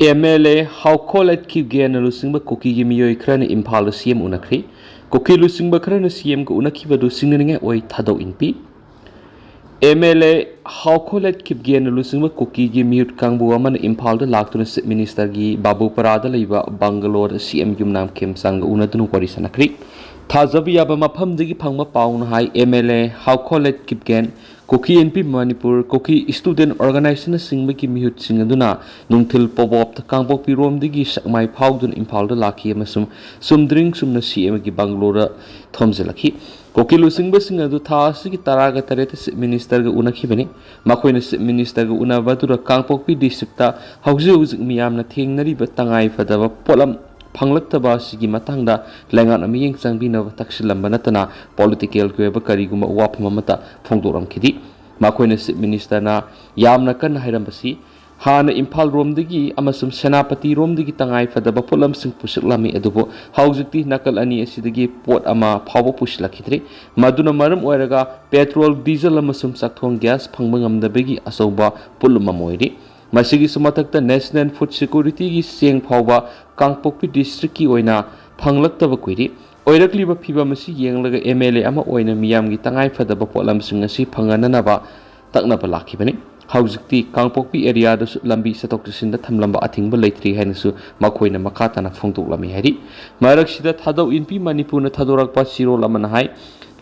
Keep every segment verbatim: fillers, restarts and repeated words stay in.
M L A ꯍꯥꯎꯈꯣ ꯂꯩꯠꯈꯤꯕꯒꯦꯅ ꯂꯨꯆꯤꯡꯕ ꯀꯨꯀꯤꯒꯤ ꯃꯤꯑꯣꯏ ꯈꯔꯅ ꯏꯝꯐꯥꯜꯗ ꯁꯤ ꯑꯦꯝ ꯎꯅꯈ꯭ꯔꯤ꯫ ꯀꯨꯀꯤ ꯂꯨꯆꯤꯡꯕ ꯈꯔꯅ ꯁꯤ ꯑꯦꯝꯒ ꯎꯅꯈꯤꯕꯗꯨ ꯁꯤꯡꯅꯅꯤꯡꯉꯥꯏ ꯑꯣꯏ ꯊꯥꯗꯧ ꯏꯟꯄꯤ꯫ ꯑꯦꯝ ꯑꯦꯜ ꯑꯦ ꯍꯥꯎꯈꯣ ꯂꯩꯠꯈꯤꯕꯒꯦꯅ ꯂꯨꯆꯤꯡꯕ ꯀꯨꯀꯤꯒꯤ ꯃꯤꯍꯨꯠ ꯀꯥꯡꯕꯨ ꯑꯃꯅ ꯏꯝꯐꯥꯜꯗ ꯂꯥꯛꯇꯨꯅ ꯆꯤꯐ ꯃꯤꯅꯤꯁꯇꯔꯒꯤ ꯕꯥꯕꯨꯄꯔꯥꯗ ꯂꯩꯕ ꯕꯪꯒꯂꯣꯔꯗ ꯁꯤ ꯑꯦꯝ ꯌꯨꯝꯅꯥꯝ ꯈꯦꯝꯆꯥꯡꯒ ꯎꯅꯗꯨꯅ ꯋꯥꯔꯤ ꯁꯥꯟꯅꯈ꯭ꯔꯤ꯫ ꯊꯥꯖꯕ ꯌꯥꯕ ꯃꯐꯝꯗꯒꯤ ꯐꯪꯕ ꯄꯥꯎꯅ ꯍꯥꯏ, ꯑꯦꯝ ꯑꯦꯜ ꯑꯦ ꯍꯥꯎꯈꯣ ꯂꯩꯠꯈꯤꯕꯒꯦꯟ, Kuki N P Manipur, Kuki student ꯑꯣꯔꯒꯅꯥꯏꯖꯦꯁꯟꯅꯆꯤꯡꯕꯒꯤ ꯃꯤꯍꯨꯠꯁꯤꯡ ꯑꯗꯨꯅ ꯅꯨꯡꯊꯤꯜ ꯄꯣꯕꯣꯞꯇ ꯀꯥꯡꯄꯣꯛꯄꯤꯔꯣꯝꯗꯒꯤ ꯁꯛꯃꯥꯏ ꯐꯥꯎꯗꯨꯅ ꯏꯝꯐꯥꯜꯗ ꯂꯥꯛꯈꯤ ꯑꯃꯁꯨꯡ ꯆꯨꯝꯗ꯭ꯔꯤꯡ ꯆꯨꯝꯅ ꯁꯤ ꯑꯦꯝꯒꯤ ꯕꯪꯒꯂꯣꯔꯗ ꯊꯣꯝꯖꯤꯜꯂꯛꯈꯤ꯫ ꯀꯨꯀꯤ ꯂꯨꯆꯤꯡꯕꯁꯤꯡ ꯑꯗꯨ ꯊꯥ ꯑꯁꯤꯒꯤ ꯇꯔꯥꯒ ꯇꯔꯦꯠꯇ ꯆꯤꯐ ꯃꯤꯅꯤꯁꯇꯔꯒ ꯎꯅꯈꯤꯕꯅꯤ꯫ ꯃꯈꯣꯏꯅ ꯆꯤꯐ ꯃꯤꯅꯤꯁꯇꯔꯒ ꯎꯅꯕ ꯑꯗꯨꯗ ꯀꯥꯡꯄꯣꯛꯄꯤ ꯗꯤꯁꯇ꯭ꯔꯤꯛꯇ ꯍꯧꯖꯤꯛ ꯍꯧꯖꯤꯛ ꯃꯤꯌꯥꯝꯅ ꯊꯦꯡꯅꯔꯤꯕ ꯇꯉꯥꯏ ꯐꯗꯕ ꯄꯣꯠꯂꯝ ꯐꯪꯂꯛꯇꯕ ꯑꯁꯤꯒꯤ ꯃꯇꯥꯡꯗ ꯂꯩꯉꯥꯛꯅ ꯃꯤꯠꯌꯦꯡ ꯆꯪꯕꯤꯅꯕ ꯇꯛꯁꯤꯜꯂꯝꯕ ꯅꯠꯇꯅ ꯄꯣꯂꯤꯇꯤꯀꯦꯜꯒꯤ ꯑꯣꯏꯕ ꯀꯔꯤꯒꯨꯝꯕ ꯋꯥꯐꯝ ꯑꯃꯠꯇ ꯐꯣꯡꯗꯣꯛꯂꯝꯈꯤꯗꯦ꯫ ꯃꯈꯣꯏꯅ ꯆꯤꯐ ꯃꯤꯅꯤꯁꯇꯔꯅ ꯌꯥꯝꯅ ꯀꯟꯅ ꯍꯥꯏꯔꯝꯕꯁꯤ, ꯍꯥꯟꯅ ꯏꯝꯐꯥꯜ ꯔꯣꯝꯗꯒꯤ ꯑꯃꯁꯨꯡ ꯁꯦꯅꯥꯄꯇꯤ ꯔꯣꯝꯗꯒꯤ ꯇꯉꯥꯏ ꯐꯗꯕ ꯄꯣꯠꯂꯝꯁꯤꯡ ꯄꯨꯁꯤꯜꯂꯝꯃꯤ, ꯑꯗꯨꯕꯨ ꯍꯧꯖꯤꯛꯇꯤ ꯅꯥꯀꯜ ꯑꯅꯤ ꯑꯁꯤꯗꯒꯤ ꯄꯣꯠ ꯑꯃ ꯐꯥꯎꯕ ꯄꯨꯁꯤꯜꯂꯛꯈꯤꯗ꯭ꯔꯦ꯫ ꯃꯗꯨꯅ ꯃꯔꯝ ꯑꯣꯏꯔꯒ ꯄꯦꯇ꯭ꯔꯣꯜ, ꯗꯤꯖꯜ ꯑꯃꯁꯨꯡ ꯆꯥꯛꯊꯣꯡ ꯒ꯭ꯌꯥꯁ ꯐꯪꯕ ꯉꯝꯗꯕꯒꯤ ꯑꯆꯧꯕ ꯄꯣꯠꯂꯨꯝ ꯑꯃ ꯑꯣꯏꯔꯤ꯫ ꯃꯁꯤꯒꯤꯁꯨ ꯃꯊꯛꯇ ꯅꯦꯁꯅꯦꯜ ꯐꯨꯗ ꯁꯦꯀ꯭ꯌꯨꯔꯤꯇꯤꯒꯤ ꯆꯦꯡ ꯐꯥꯎꯕ ꯀꯥꯡꯄꯣꯛꯄꯤ ꯗꯤꯁꯇ꯭ꯔꯤꯛꯀꯤ ꯑꯣꯏꯅ ꯐꯪꯂꯛꯇꯕ ꯀꯨꯏꯔꯦ꯫ ꯑꯣꯏꯔꯛꯂꯤꯕ ꯐꯤꯚꯝ ꯑꯁꯤ ꯌꯦꯡꯂꯒ ꯑꯦꯝ ꯑꯦꯜ ꯑꯦ ꯑꯃ ꯑꯣꯏꯅ ꯃꯤꯌꯥꯝꯒꯤ ꯇꯉꯥꯏ ꯐꯗꯕ ꯄꯣꯠꯂꯝꯁꯤꯡ ꯑꯁꯤ ꯐꯪꯍꯟꯅꯅꯕ ꯇꯛꯅꯕ ꯂꯥꯛꯈꯤꯕꯅꯤ꯫ ꯍꯧꯖꯤꯛꯇꯤ ꯀꯥꯡꯄꯣꯛꯄꯤ ꯑꯦꯔꯤꯌꯥꯗꯁꯨ ꯂꯝꯕꯤ ꯆꯠꯊꯣꯛ ꯆꯠꯁꯤꯟꯗ ꯊꯝꯂꯝꯕ ꯑꯊꯤꯡꯕ ꯂꯩꯇ꯭ꯔꯤ ꯍꯥꯏꯅꯁꯨ ꯃꯈꯣꯏꯅ ꯃꯈꯥ ꯇꯥꯅ ꯐꯣꯡꯗꯣꯛꯂꯝꯃꯤ ꯍꯥꯏꯔꯤ꯫ ꯃꯔꯛꯁꯤꯗ ꯊꯥꯗꯧ ꯏꯟꯄꯤ ꯃꯅꯤꯄꯨꯔꯅ ꯊꯥꯗꯣꯔꯛꯄ ꯆꯦꯔꯣꯜ ꯑꯃꯅ ꯍꯥꯏ,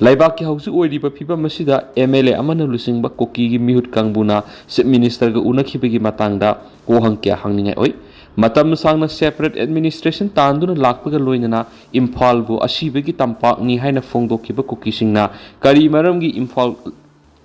ꯂꯩꯕꯥꯛꯀꯤ ꯍꯧꯖꯤꯛ ꯑꯣꯏꯔꯤꯕ ꯐꯤꯕꯝ ꯑꯁꯤꯗ ꯑꯦꯝ ꯑꯦꯜ ꯑꯦ ꯑꯃꯅ ꯂꯨꯆꯤꯡꯕ ꯀꯨꯀꯤꯒꯤ ꯃꯤꯍꯨꯠ ꯀꯥꯡꯕꯨꯅ ꯆꯤꯐ ꯃꯤꯅꯤꯁꯇꯔꯒ ꯎꯅꯈꯤꯕꯒꯤ ꯃꯇꯥꯡꯗ ꯋꯥꯍꯪ ꯀꯌꯥ ꯍꯪꯅꯤꯡꯉꯥꯏ ꯑꯣꯏ꯫ ꯃꯇꯝ ꯁꯥꯡꯅ ꯁꯦꯄꯔꯦꯠ ꯑꯦꯗꯃꯤꯅꯤꯁꯇ꯭ꯔꯦꯁꯟ ꯇꯥꯟꯗꯨꯅ ꯂꯥꯛꯄꯒ ꯂꯣꯏꯅꯅ ꯏꯝꯐꯥꯜꯕꯨ ꯑꯁꯤꯕꯒꯤ ꯇꯝꯄꯥꯛꯅꯤ ꯍꯥꯏꯅ ꯐꯣꯡꯗꯣꯛꯈꯤꯕ ꯀꯨꯀꯤꯁꯤꯡꯅ ꯀꯔꯤ ꯃꯔꯝꯒꯤ ꯏꯝꯐꯥꯜ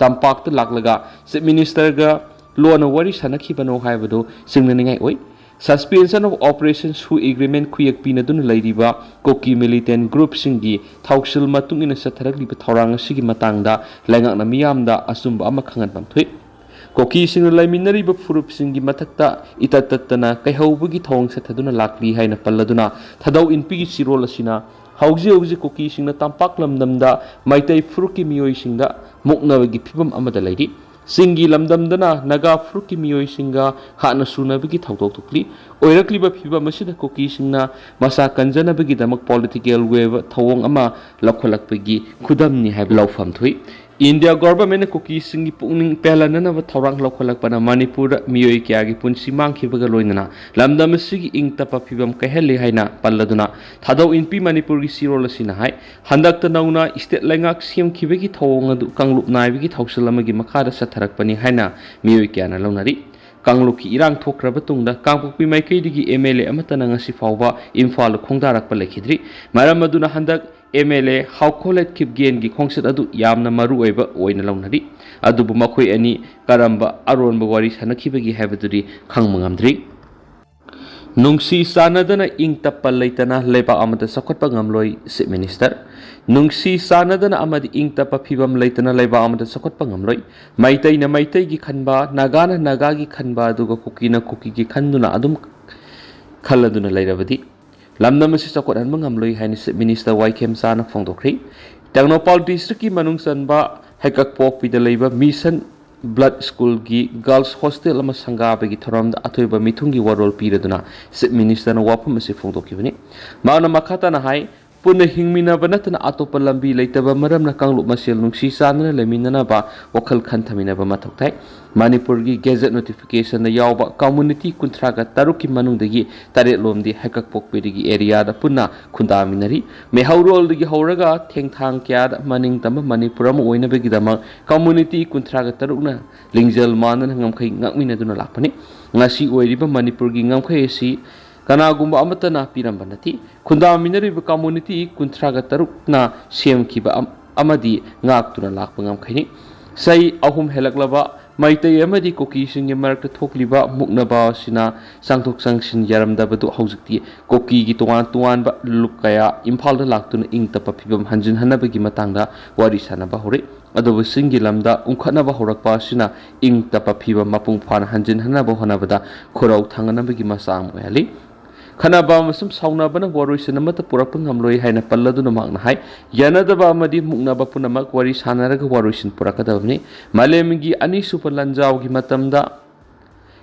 ꯇꯝꯄꯥꯛꯇ ꯂꯥꯛꯂꯒ ꯆꯤꯐ ꯃꯤꯅꯤꯁꯇꯔꯒ ꯂꯣꯟꯅ ꯋꯥꯔꯤ ꯁꯥꯟꯅꯈꯤꯕꯅꯣ ꯍꯥꯏꯕꯗꯨ ꯆꯤꯡꯅꯅꯤꯡꯉꯥꯏ ꯑꯣꯏ꯫ Suspension of Operations ꯁꯨ ꯑꯦꯒ꯭ꯔꯤꯃꯦꯟ ꯈꯨꯌꯦꯛ ꯄꯤꯅꯗꯨꯅ ꯂꯩꯔꯤꯕ ꯀꯨꯀꯤ ꯃꯤꯂꯤꯇꯦꯟ ꯒ꯭ꯔꯨꯞꯁꯤꯡꯒꯤ ꯊꯧꯁꯤꯜ ꯃꯇꯨꯡ ꯏꯟꯅ ꯆꯠꯊꯔꯛꯂꯤꯕ ꯊꯧꯔꯥꯡ ꯑꯁꯤꯒꯤ ꯃꯇꯥꯡꯗ ꯂꯩꯉꯥꯛꯅ ꯃꯤꯌꯥꯝꯗ ꯑꯆꯨꯝꯕ ꯑꯃ ꯈꯪꯍꯟꯐꯝ ꯊꯣꯛꯏ꯫ ꯀꯨꯀꯤꯁꯤꯡꯅ ꯂꯩꯃꯤꯟꯅꯔꯤꯕ ꯐꯨꯔꯨꯞꯁꯤꯡꯒꯤ ꯃꯊꯛꯇ ꯏꯇꯠ ꯇꯠꯇꯅ ꯀꯩꯍꯧꯕꯒꯤ ꯊꯧꯑꯣꯡ ꯆꯠꯊꯗꯨꯅ ꯂꯥꯛꯂꯤ ꯍꯥꯏꯅ ꯄꯜꯂꯗꯨꯅ ꯊꯥꯗꯧ ꯏꯟꯄꯤꯒꯤ ꯆꯦꯔꯣꯜ ꯑꯁꯤꯅ ꯍꯧꯖꯤꯛ ꯍꯧꯖꯤꯛ ꯀꯨꯀꯤꯁꯤꯡꯅ ꯇꯝꯄꯥꯛ ꯂꯝꯗꯝꯗ ꯃꯩꯇꯩ ꯐꯨꯔꯨꯞꯀꯤ ꯃꯤꯑꯣꯏꯁꯤꯡꯗ ꯃꯨꯛꯅꯕꯒꯤ ꯐꯤꯕꯝ ꯑꯃꯗ ꯂꯩꯔꯤ꯫ ꯁꯤꯡꯒꯤ ꯂꯝꯗꯝꯗꯅ ꯅꯥꯒꯥ ꯐꯨꯔꯨꯞꯀꯤ ꯃꯤꯑꯣꯏꯁꯤꯡꯒ ꯍꯥꯠꯅ ꯁꯨꯅꯕꯒꯤ ꯊꯧꯗꯣꯛ ꯊꯣꯛꯂꯤ꯫ ꯑꯣꯏꯔꯛꯂꯤꯕ ꯐꯤꯕꯝ ꯑꯁꯤꯗ ꯀꯨꯀꯤꯁꯤꯡꯅ ꯃꯁꯥ ꯀꯟꯖꯅꯕꯒꯤꯗꯃꯛ political wave ꯊꯧꯑꯣꯡ ꯑꯃ ꯂꯧꯈꯠꯂꯛꯄꯒꯤ ꯈꯨꯗꯝꯅꯤ ꯍꯥꯏꯕ ꯂꯧꯐꯝ ꯊꯣꯛꯏ꯫ ꯏꯟꯗꯤꯌꯥ ꯒꯣꯚꯔꯟꯃꯦꯟꯠꯅ ꯀꯨꯀꯤꯁꯤꯡꯒꯤ ꯄꯨꯛꯅꯤꯡ ꯄꯦꯜꯍꯟꯅꯅꯕ ꯊꯧꯔꯥꯡ ꯂꯧꯈꯠꯂꯛꯄꯅ ꯃꯅꯤꯄꯨꯔꯗ ꯃꯤꯑꯣꯏ ꯀꯌꯥꯒꯤ ꯄꯨꯟꯁꯤ ꯃꯥꯡꯈꯤꯕꯒ ꯂꯣꯏꯅꯅ ꯂꯝꯗꯝ ꯑꯁꯤꯒꯤ ꯏꯪ ꯇꯞꯄ ꯐꯤꯕꯝ ꯀꯥꯏꯍꯜꯂꯤ ꯍꯥꯏꯅ ꯄꯜꯂꯗꯨꯅ ꯊꯥꯗꯧ ꯏꯟꯄꯤ ꯃꯅꯤꯄꯨꯔꯒꯤ ꯆꯦꯔꯣꯜ ꯑꯁꯤꯅ ꯍꯥꯏ, ꯍꯟꯗꯛꯇ ꯅꯧꯅ state ꯂꯩꯉꯥꯛ ꯁꯦꯝꯈꯤꯕꯒꯤ ꯊꯧꯑꯣꯡ ꯑꯗꯨ ꯀꯥꯡꯂꯨꯞ ꯅꯥꯏꯕꯒꯤ ꯊꯧꯁꯤꯜ ꯑꯃꯒꯤ ꯃꯈꯥꯗ ꯆꯠꯊꯔꯛꯄꯅꯤ ꯍꯥꯏꯅ ꯃꯤꯑꯣꯏ ꯀꯌꯥꯅ ꯂꯧꯅꯔꯤ꯫ ꯀꯥꯡꯂꯨꯞꯀꯤ ꯏꯔꯥꯡ ꯊꯣꯛꯈ꯭ꯔꯕ ꯇꯨꯡꯗ ꯀꯥꯡꯄꯣꯛꯄꯤ ꯃꯥꯏꯀꯩꯗꯒꯤ MLA ꯑꯃꯠꯇꯅ ꯉꯁꯤ ꯐꯥꯎꯕ ꯏꯝꯐꯥꯜꯗ ꯈꯣꯡꯗꯥꯔꯛꯄ ꯂꯩꯈꯤꯗ꯭ꯔꯤ꯫ ꯃꯔꯝ ꯑꯗꯨꯅ ꯍꯟꯗꯛ MLA ꯍꯥꯎꯈꯣꯂꯦꯠ ꯈꯤꯞꯒꯦꯟꯒꯤ ꯈꯣꯡꯆꯠ ꯑꯗꯨ ꯌꯥꯝꯅ ꯃꯔꯨ ꯑꯣꯏꯕ ꯑꯣꯏꯅ ꯂꯧꯅꯔꯤ꯫ ꯑꯗꯨꯕꯨ ꯃꯈꯣꯏ ꯑꯅꯤ ꯀꯔꯝꯕ ꯑꯔꯣꯟꯕ ꯋꯥꯔꯤ ꯁꯥꯟꯅꯈꯤꯕꯒꯦ ꯍꯥꯏꯕꯗꯨꯗꯤ ꯈꯪꯕ ꯉꯝꯗ꯭ꯔꯤ꯫ ꯅꯨꯡꯁꯤ ꯆꯥꯟꯅꯗꯅ ꯏꯪ ꯇꯞꯄ ꯂꯩꯇꯅ ꯂꯩꯕꯥꯛ ꯑꯃꯗ ꯆꯥꯎꯈꯠꯄ ꯉꯝꯂꯣꯏ, Chief Minister꯫ ꯅꯨꯡꯁꯤ ꯆꯥꯟꯅꯗꯅ ꯑꯃꯗꯤ ꯏꯪ ꯇꯞꯄ ꯐꯤꯕꯝ ꯂꯩꯇꯅ ꯂꯩꯕꯥꯛ ꯑꯃꯗ ꯆꯥꯎꯈꯠꯄ ꯉꯝꯂꯣꯏ꯫ ꯃꯩꯇꯩꯅ ꯃꯩꯇꯩꯒꯤ ꯈꯟꯕ, ꯅꯥꯒꯥꯅ ꯅꯥꯒꯥꯒꯤ ꯈꯟꯕ, ꯑꯗꯨꯒ ꯀꯨꯀꯤꯅ ꯀꯨꯀꯤꯒꯤ ꯈꯟꯗꯨꯅ ꯑꯗꯨꯝ ꯈꯜꯂꯗꯨꯅ ꯂꯩꯔꯕꯗꯤ ꯂꯝꯗꯝ ꯑꯁꯤ ꯆꯥꯎꯈꯠꯍꯟꯕ ꯉꯝꯂꯣꯏ ꯍꯥꯏꯅ Chief Minister ꯋꯥꯏ ꯈꯦꯝꯆꯥꯅ ꯐꯣꯡꯗꯣꯛꯈ꯭ꯔꯤ꯫ ꯇꯦꯡꯅꯧꯄꯥꯜ district ꯀꯤ ꯃꯅꯨꯡ ꯆꯟꯕ ꯍꯩꯀꯛꯄꯣꯛꯄꯤꯗ ꯂꯩꯕ Mission Blood School ꯒꯤ girls hostel ꯑꯃ ꯁꯪꯒꯥꯕꯒꯤ ꯊꯧꯔꯝꯗ ꯑꯊꯣꯏꯕ ꯃꯤꯊꯨꯡꯒꯤ ꯋꯥꯔꯣꯜ ꯄꯤꯔꯗꯨꯅ Chief Minister ꯅ ꯋꯥꯐꯝ ꯑꯁꯤ ꯐꯣꯡꯗꯣꯛꯈꯤꯕꯅꯤ꯫ ꯃꯍꯥꯛꯅ ꯃꯈꯥ ꯇꯥꯅ ꯍꯥꯏ, ꯄꯨꯟꯅ ꯍꯤꯡꯃꯤꯟꯅꯕ ꯅꯠꯇꯅ ꯑꯇꯣꯞꯄ ꯂꯝꯕꯤ ꯂꯩꯇꯕ ꯃꯔꯝꯅ ꯀꯥꯡꯂꯨꯞ ꯃꯁꯦꯜ ꯅꯨꯡꯁꯤ ꯆꯥꯟꯅꯅ ꯂꯩꯃꯤꯟꯅꯅꯕ ꯋꯥꯈꯜ ꯈꯟꯊꯃꯤꯟꯅꯕ ꯃꯊꯧ ꯇꯥꯏ꯫ ꯃꯅꯤꯄꯨꯔꯒꯤ gazette notification ꯗ ꯌꯥꯎꯕ community ꯀꯨꯟꯊ꯭ꯔꯥꯒ ꯇꯔꯨꯛꯀꯤ ꯃꯅꯨꯡꯗꯒꯤ ꯇꯔꯦꯠꯂꯣꯝꯗꯤ ꯍꯩꯀꯛꯄꯣꯛꯄꯤꯗꯒꯤ area ꯗ ꯄꯨꯟꯅ ꯈꯨꯟꯗꯥꯃꯤꯟꯅꯔꯤ꯫ ꯃꯩꯍꯧꯔꯣꯜꯗꯒꯤ ꯍꯧꯔꯒ ꯊꯦꯡꯊꯥꯡ ꯀꯌꯥꯗ ꯃꯅꯤꯡ ꯇꯝꯕ ꯃꯅꯤꯄꯨꯔ ꯑꯃ ꯑꯣꯏꯅꯕꯒꯤꯗꯃꯛ community ꯀꯨꯟꯊ꯭ꯔꯥꯒ ꯇꯔꯨꯛꯅ ꯂꯤꯡꯖꯦꯜ ꯃꯥꯟꯅꯅ ꯉꯝꯈꯩ ꯉꯥꯛꯃꯤꯟꯅꯗꯨꯅ ꯂꯥꯛꯄꯅꯤ꯫ ꯉꯁꯤ ꯑꯣꯏꯔꯤꯕ ꯃꯅꯤꯄꯨꯔꯒꯤ ꯉꯝꯈꯩ ꯑꯁꯤ ꯀꯅꯥꯒꯨꯝꯕ ꯑꯃꯠꯇꯅ ꯄꯤꯔꯝꯕ ꯅꯠꯇꯦ꯫ ꯈꯨꯟꯗꯥꯃꯤꯟꯅꯔꯤꯕ community ꯀꯨꯟꯊ꯭ꯔꯥꯒ ꯇꯔꯨꯛꯅ ꯁꯦꯝꯈꯤꯕ ꯑꯝ-, ꯑꯃꯗꯤ ꯉꯥꯛꯇꯨꯅ ꯂꯥꯛꯄ ꯉꯝꯈꯩꯅꯤ꯫ ꯆꯍꯤ ꯑꯍꯨꯝ ꯍꯦꯜꯂꯛꯂꯕ ꯃꯩꯇꯩ ꯑꯃꯗꯤ ꯀꯨꯀꯤꯁꯤꯡꯒꯤ ꯃꯔꯛꯇ ꯊꯣꯛꯂꯤꯕ ꯃꯨꯛꯅꯕ ꯑꯁꯤꯅ ꯆꯪꯊꯣꯛ ꯆꯪꯁꯤꯟ ꯌꯥꯔꯝꯗꯕꯗꯨ ꯍꯧꯖꯤꯛꯇꯤ ꯀꯨꯀꯤꯒꯤ ꯇꯣꯉꯥꯟ ꯇꯣꯉꯥꯟꯕ ꯂꯨꯞ ꯀꯌꯥ ꯏꯝꯐꯥꯜꯗ ꯂꯥꯛꯇꯨꯅ ꯏꯪ ꯇꯞꯄ ꯐꯤꯕꯝ ꯍꯟꯖꯤꯟꯍꯟꯅꯕꯒꯤ ꯃꯇꯥꯡꯗ ꯋꯥꯔꯤ ꯁꯥꯟꯅꯕ ꯍꯧꯔꯛꯏ꯫ ꯑꯗꯨꯕꯨ ꯆꯤꯡꯒꯤ ꯂꯝꯗ ꯎꯪꯈꯠꯅꯕ ꯍꯧꯔꯛꯄ ꯑꯁꯤꯅ ꯏꯪ ꯇꯞꯄ ꯐꯤꯕꯝ ꯃꯄꯨꯡ ꯐꯥꯅ ꯍꯟꯖꯤꯟꯍꯟꯅꯕ ꯍꯣꯠꯅꯕꯗ ꯈꯨꯔꯧ ꯊꯥꯡꯒꯠꯅꯕꯒꯤ ꯃꯆꯥꯛ ꯑꯃ ꯑꯣꯏꯍꯜꯂꯤ꯫ ꯈꯠꯅꯕ ꯑꯃꯁꯨꯡ ꯁꯥꯎꯅꯕꯅ ꯋꯥꯔꯣꯏꯁꯤꯟ ꯑꯃꯠꯇ ꯄꯨꯔꯛꯄ ꯉꯝꯂꯣꯏ ꯍꯥꯏꯅ ꯄꯜꯂꯗꯨꯅ ꯃꯍꯥꯛꯅ ꯍꯥꯏ, ꯌꯥꯅꯗꯕ ꯑꯃꯗꯤ ꯃꯨꯛꯅꯕ ꯄꯨꯝꯅꯃꯛ ꯋꯥꯔꯤ ꯁꯥꯟꯅꯔꯒ ꯋꯥꯔꯣꯏꯁꯤꯟ ꯄꯨꯔꯛꯀꯗꯕꯅꯤ꯫ ꯃꯥꯂꯦꯝꯒꯤ ꯑꯅꯤꯁꯨꯕ ꯂꯥꯟꯖꯥꯎꯒꯤ ꯃꯇꯝꯗ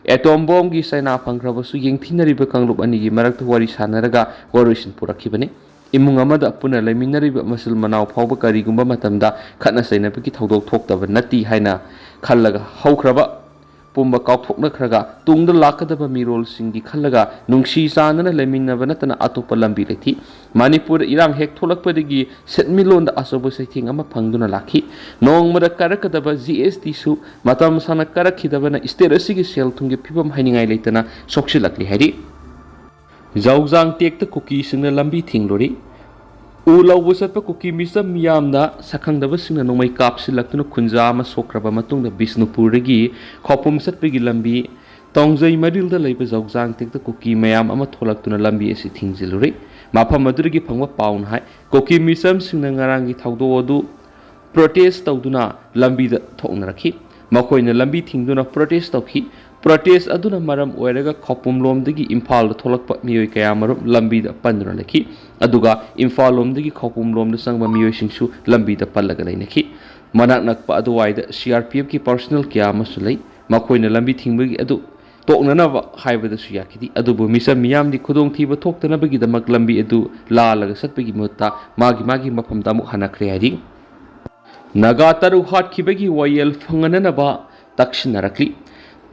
ꯑꯦꯇꯣꯝ ꯕꯣꯝꯒꯤ ꯆꯩꯅꯥ ꯐꯪꯈ꯭ꯔꯕꯁꯨ ꯌꯦꯡꯊꯤꯅꯔꯤꯕ ꯀꯥꯡꯂꯨꯞ ꯑꯅꯤꯒꯤ ꯃꯔꯛꯇ ꯋꯥꯔꯤ ꯁꯥꯟꯅꯔꯒ ꯋꯥꯔꯣꯏꯁꯤꯟ ꯄꯨꯔꯛꯈꯤꯕꯅꯤ꯫ ꯏꯃꯨꯡ ꯑꯃꯗ ꯄꯨꯟꯅ ꯂꯩꯃꯤꯟꯅꯔꯤꯕ ꯃꯆꯤꯜ ꯃꯅꯥꯎ ꯐꯥꯎꯕ ꯀꯔꯤꯒꯨꯝꯕ ꯃꯇꯝꯗ ꯈꯠꯅ ꯆꯩꯅꯕꯒꯤ ꯊꯧꯗꯣꯛ ꯊꯣꯛꯇꯕ ꯅꯠꯇꯦ ꯍꯥꯏꯅ ꯈꯜꯂꯒ ꯍꯧꯈ꯭ꯔꯕ ꯄꯨꯝꯕ ꯀꯥꯎꯊꯣꯛꯅꯈ꯭ꯔꯒ ꯇꯨꯡꯗ ꯂꯥꯛꯀꯗꯕ ꯃꯤꯔꯣꯜꯁꯤꯡꯒꯤ ꯈꯜꯂꯒ ꯅꯨꯡꯁꯤ ꯆꯥꯟꯅꯅ ꯂꯩꯃꯤꯟꯅꯕ ꯅꯠꯇꯅ ꯑꯇꯣꯞꯄ ꯂꯝꯕꯤ ꯂꯩꯇꯦ꯫ ꯃꯅꯤꯄꯨꯔꯗ ꯏꯔꯥꯡ ꯍꯦꯛ ꯊꯣꯛꯂꯛꯄꯗꯒꯤ ꯁꯦꯟꯃꯤꯠꯂꯣꯟꯗ ꯑꯆꯧꯕ ꯆꯩꯊꯦꯡ ꯑꯃ ꯐꯪꯗꯨꯅ ꯂꯥꯛꯈꯤ꯫ ꯅꯣꯡꯃꯗ ꯀꯥꯔꯛꯀꯗꯕ ꯖꯤ ꯑꯦꯁ ꯇꯤꯁꯨ ꯃꯇꯝ ꯁꯥꯡꯅ ꯀꯥꯔꯛꯈꯤꯗꯕꯅ ꯁ꯭ꯇꯦꯠ ꯑꯁꯤꯒꯤ ꯁꯦꯜ ꯊꯨꯝꯒꯤ ꯐꯤꯕꯝ ꯍꯥꯏꯅꯤꯡꯉꯥꯏ ꯂꯩꯇꯅ ꯁꯣꯛꯆꯤꯜꯂꯛꯂꯤ ꯍꯥꯏꯔꯤ꯫ ꯖꯧꯖꯥꯡ ꯇꯦꯛꯇ ꯀꯨꯀꯤꯁꯤꯡꯅ ꯂꯝꯕꯤ ꯊꯤꯡꯂꯨꯔꯤ꯫ ꯎ ꯂꯧꯕ ꯆꯠꯄ ꯀꯨꯀꯤ ꯃꯤꯆꯝ ꯃꯤꯌꯥꯝꯅ ꯁꯛꯈꯪꯗꯕꯁꯤꯡꯅ ꯅꯣꯡꯃꯩ ꯀꯥꯞꯁꯤꯜꯂꯛꯇꯨꯅ ꯈꯨꯟꯖꯥ ꯑꯃ ꯁꯣꯛꯈ꯭ꯔꯕ ꯃꯇꯨꯡꯗ ꯕꯤꯁꯅꯨꯄꯨꯔꯗꯒꯤ ꯈꯧꯄꯨꯝ ꯆꯠꯄꯒꯤ ꯂꯝꯕꯤ ꯇꯣꯡꯖꯩ ꯃꯔꯤꯜꯗ ꯂꯩꯕ ꯖꯧꯖꯥꯡ ꯇꯦꯛꯇ ꯀꯨꯀꯤ ꯃꯌꯥꯝ ꯑꯃ ꯊꯣꯛꯂꯛꯇꯨꯅ ꯂꯝꯕꯤ ꯑꯁꯤ ꯊꯤꯡꯖꯤꯜꯂꯨꯔꯤ꯫ ꯃꯐꯝ ꯑꯗꯨꯗꯒꯤ ꯐꯪꯕ ꯄꯥꯎꯅ ꯍꯥꯏ, ꯀꯨꯀꯤ ꯃꯤꯆꯝꯁꯤꯡꯅ ꯉꯔꯥꯡꯒꯤ ꯊꯧꯗꯣꯛ ꯑꯗꯨ ꯄ꯭ꯔꯣꯇꯦꯁ ꯇꯧꯗꯨꯅ ꯂꯝꯕꯤꯗ ꯊꯣꯛꯅꯔꯛꯈꯤ꯫ ꯃꯈꯣꯏꯅ ꯂꯝꯕꯤ ꯊꯤꯡꯗꯨꯅ ꯄ꯭ꯔꯣꯇꯦꯁ ꯇꯧꯈꯤ꯫ ꯄ꯭ꯔꯣꯇꯦꯁ ꯑꯗꯨꯅ ꯃꯔꯝ ꯑꯣꯏꯔꯒ ꯈꯧꯄꯨꯝ ꯂꯣꯝꯗꯒꯤ ꯏꯝꯐꯥꯜꯗ ꯊꯣꯛꯂꯛꯄ ꯃꯤꯑꯣꯏ ꯀꯌꯥꯃꯔꯨꯝ ꯂꯝꯕꯤꯗ ꯄꯟꯗꯨꯅ ꯂꯩꯈꯤ꯫ ꯑꯗꯨꯒ ꯏꯝꯐꯥꯜ ꯂꯣꯝꯗꯒꯤ ꯈꯧꯄꯨꯝ ꯂꯣꯝꯗ ꯆꯪꯕ ꯃꯤꯑꯣꯏꯁꯤꯡꯁꯨ ꯂꯝꯕꯤꯗ ꯄꯜꯂꯒ ꯂꯩꯅꯈꯤ꯫ ꯃꯅꯥꯛ ꯅꯛꯄ ꯑꯗꯨꯋꯥꯏꯗ ꯁꯤ ꯑꯥꯔ ꯄꯤ ꯑꯦꯐꯀꯤ ꯄꯥꯔꯁꯣꯅꯦꯜ ꯀꯌꯥ ꯑꯃꯁꯨ ꯂꯩ꯫ ꯃꯈꯣꯏꯅ ꯂꯝꯕꯤ ꯊꯤꯡꯕꯒꯤ ꯑꯗꯨ ꯇꯣꯛꯅꯅꯕ ꯍꯥꯏꯕꯗꯁꯨ ꯌꯥꯈꯤꯗꯦ꯫ ꯑꯗꯨꯕꯨ ꯃꯤꯆꯝ ꯃꯤꯌꯥꯝꯗꯤ ꯈꯨꯗꯣꯡꯊꯤꯕ ꯊꯣꯛꯇꯅꯕꯒꯤꯗꯃꯛ ꯂꯝꯕꯤ ꯑꯗꯨ ꯂꯥꯜꯂꯒ ꯆꯠꯄꯒꯤ ꯃꯍꯨꯠꯇ ꯃꯥꯒꯤ ꯃꯥꯒꯤ ꯃꯐꯝꯗ ꯑꯃꯨꯛ ꯍꯟꯅꯈ꯭ꯔꯦ ꯍꯥꯏꯔꯤ꯫ ꯅꯥꯒꯥ ꯇꯔꯨꯛ ꯍꯥꯠꯈꯤꯕꯒꯤ ꯋꯥꯌꯦꯜ ꯐꯪꯍꯟꯅꯅꯕ ꯇꯛꯁꯤꯟꯅꯔꯛꯂꯤ꯫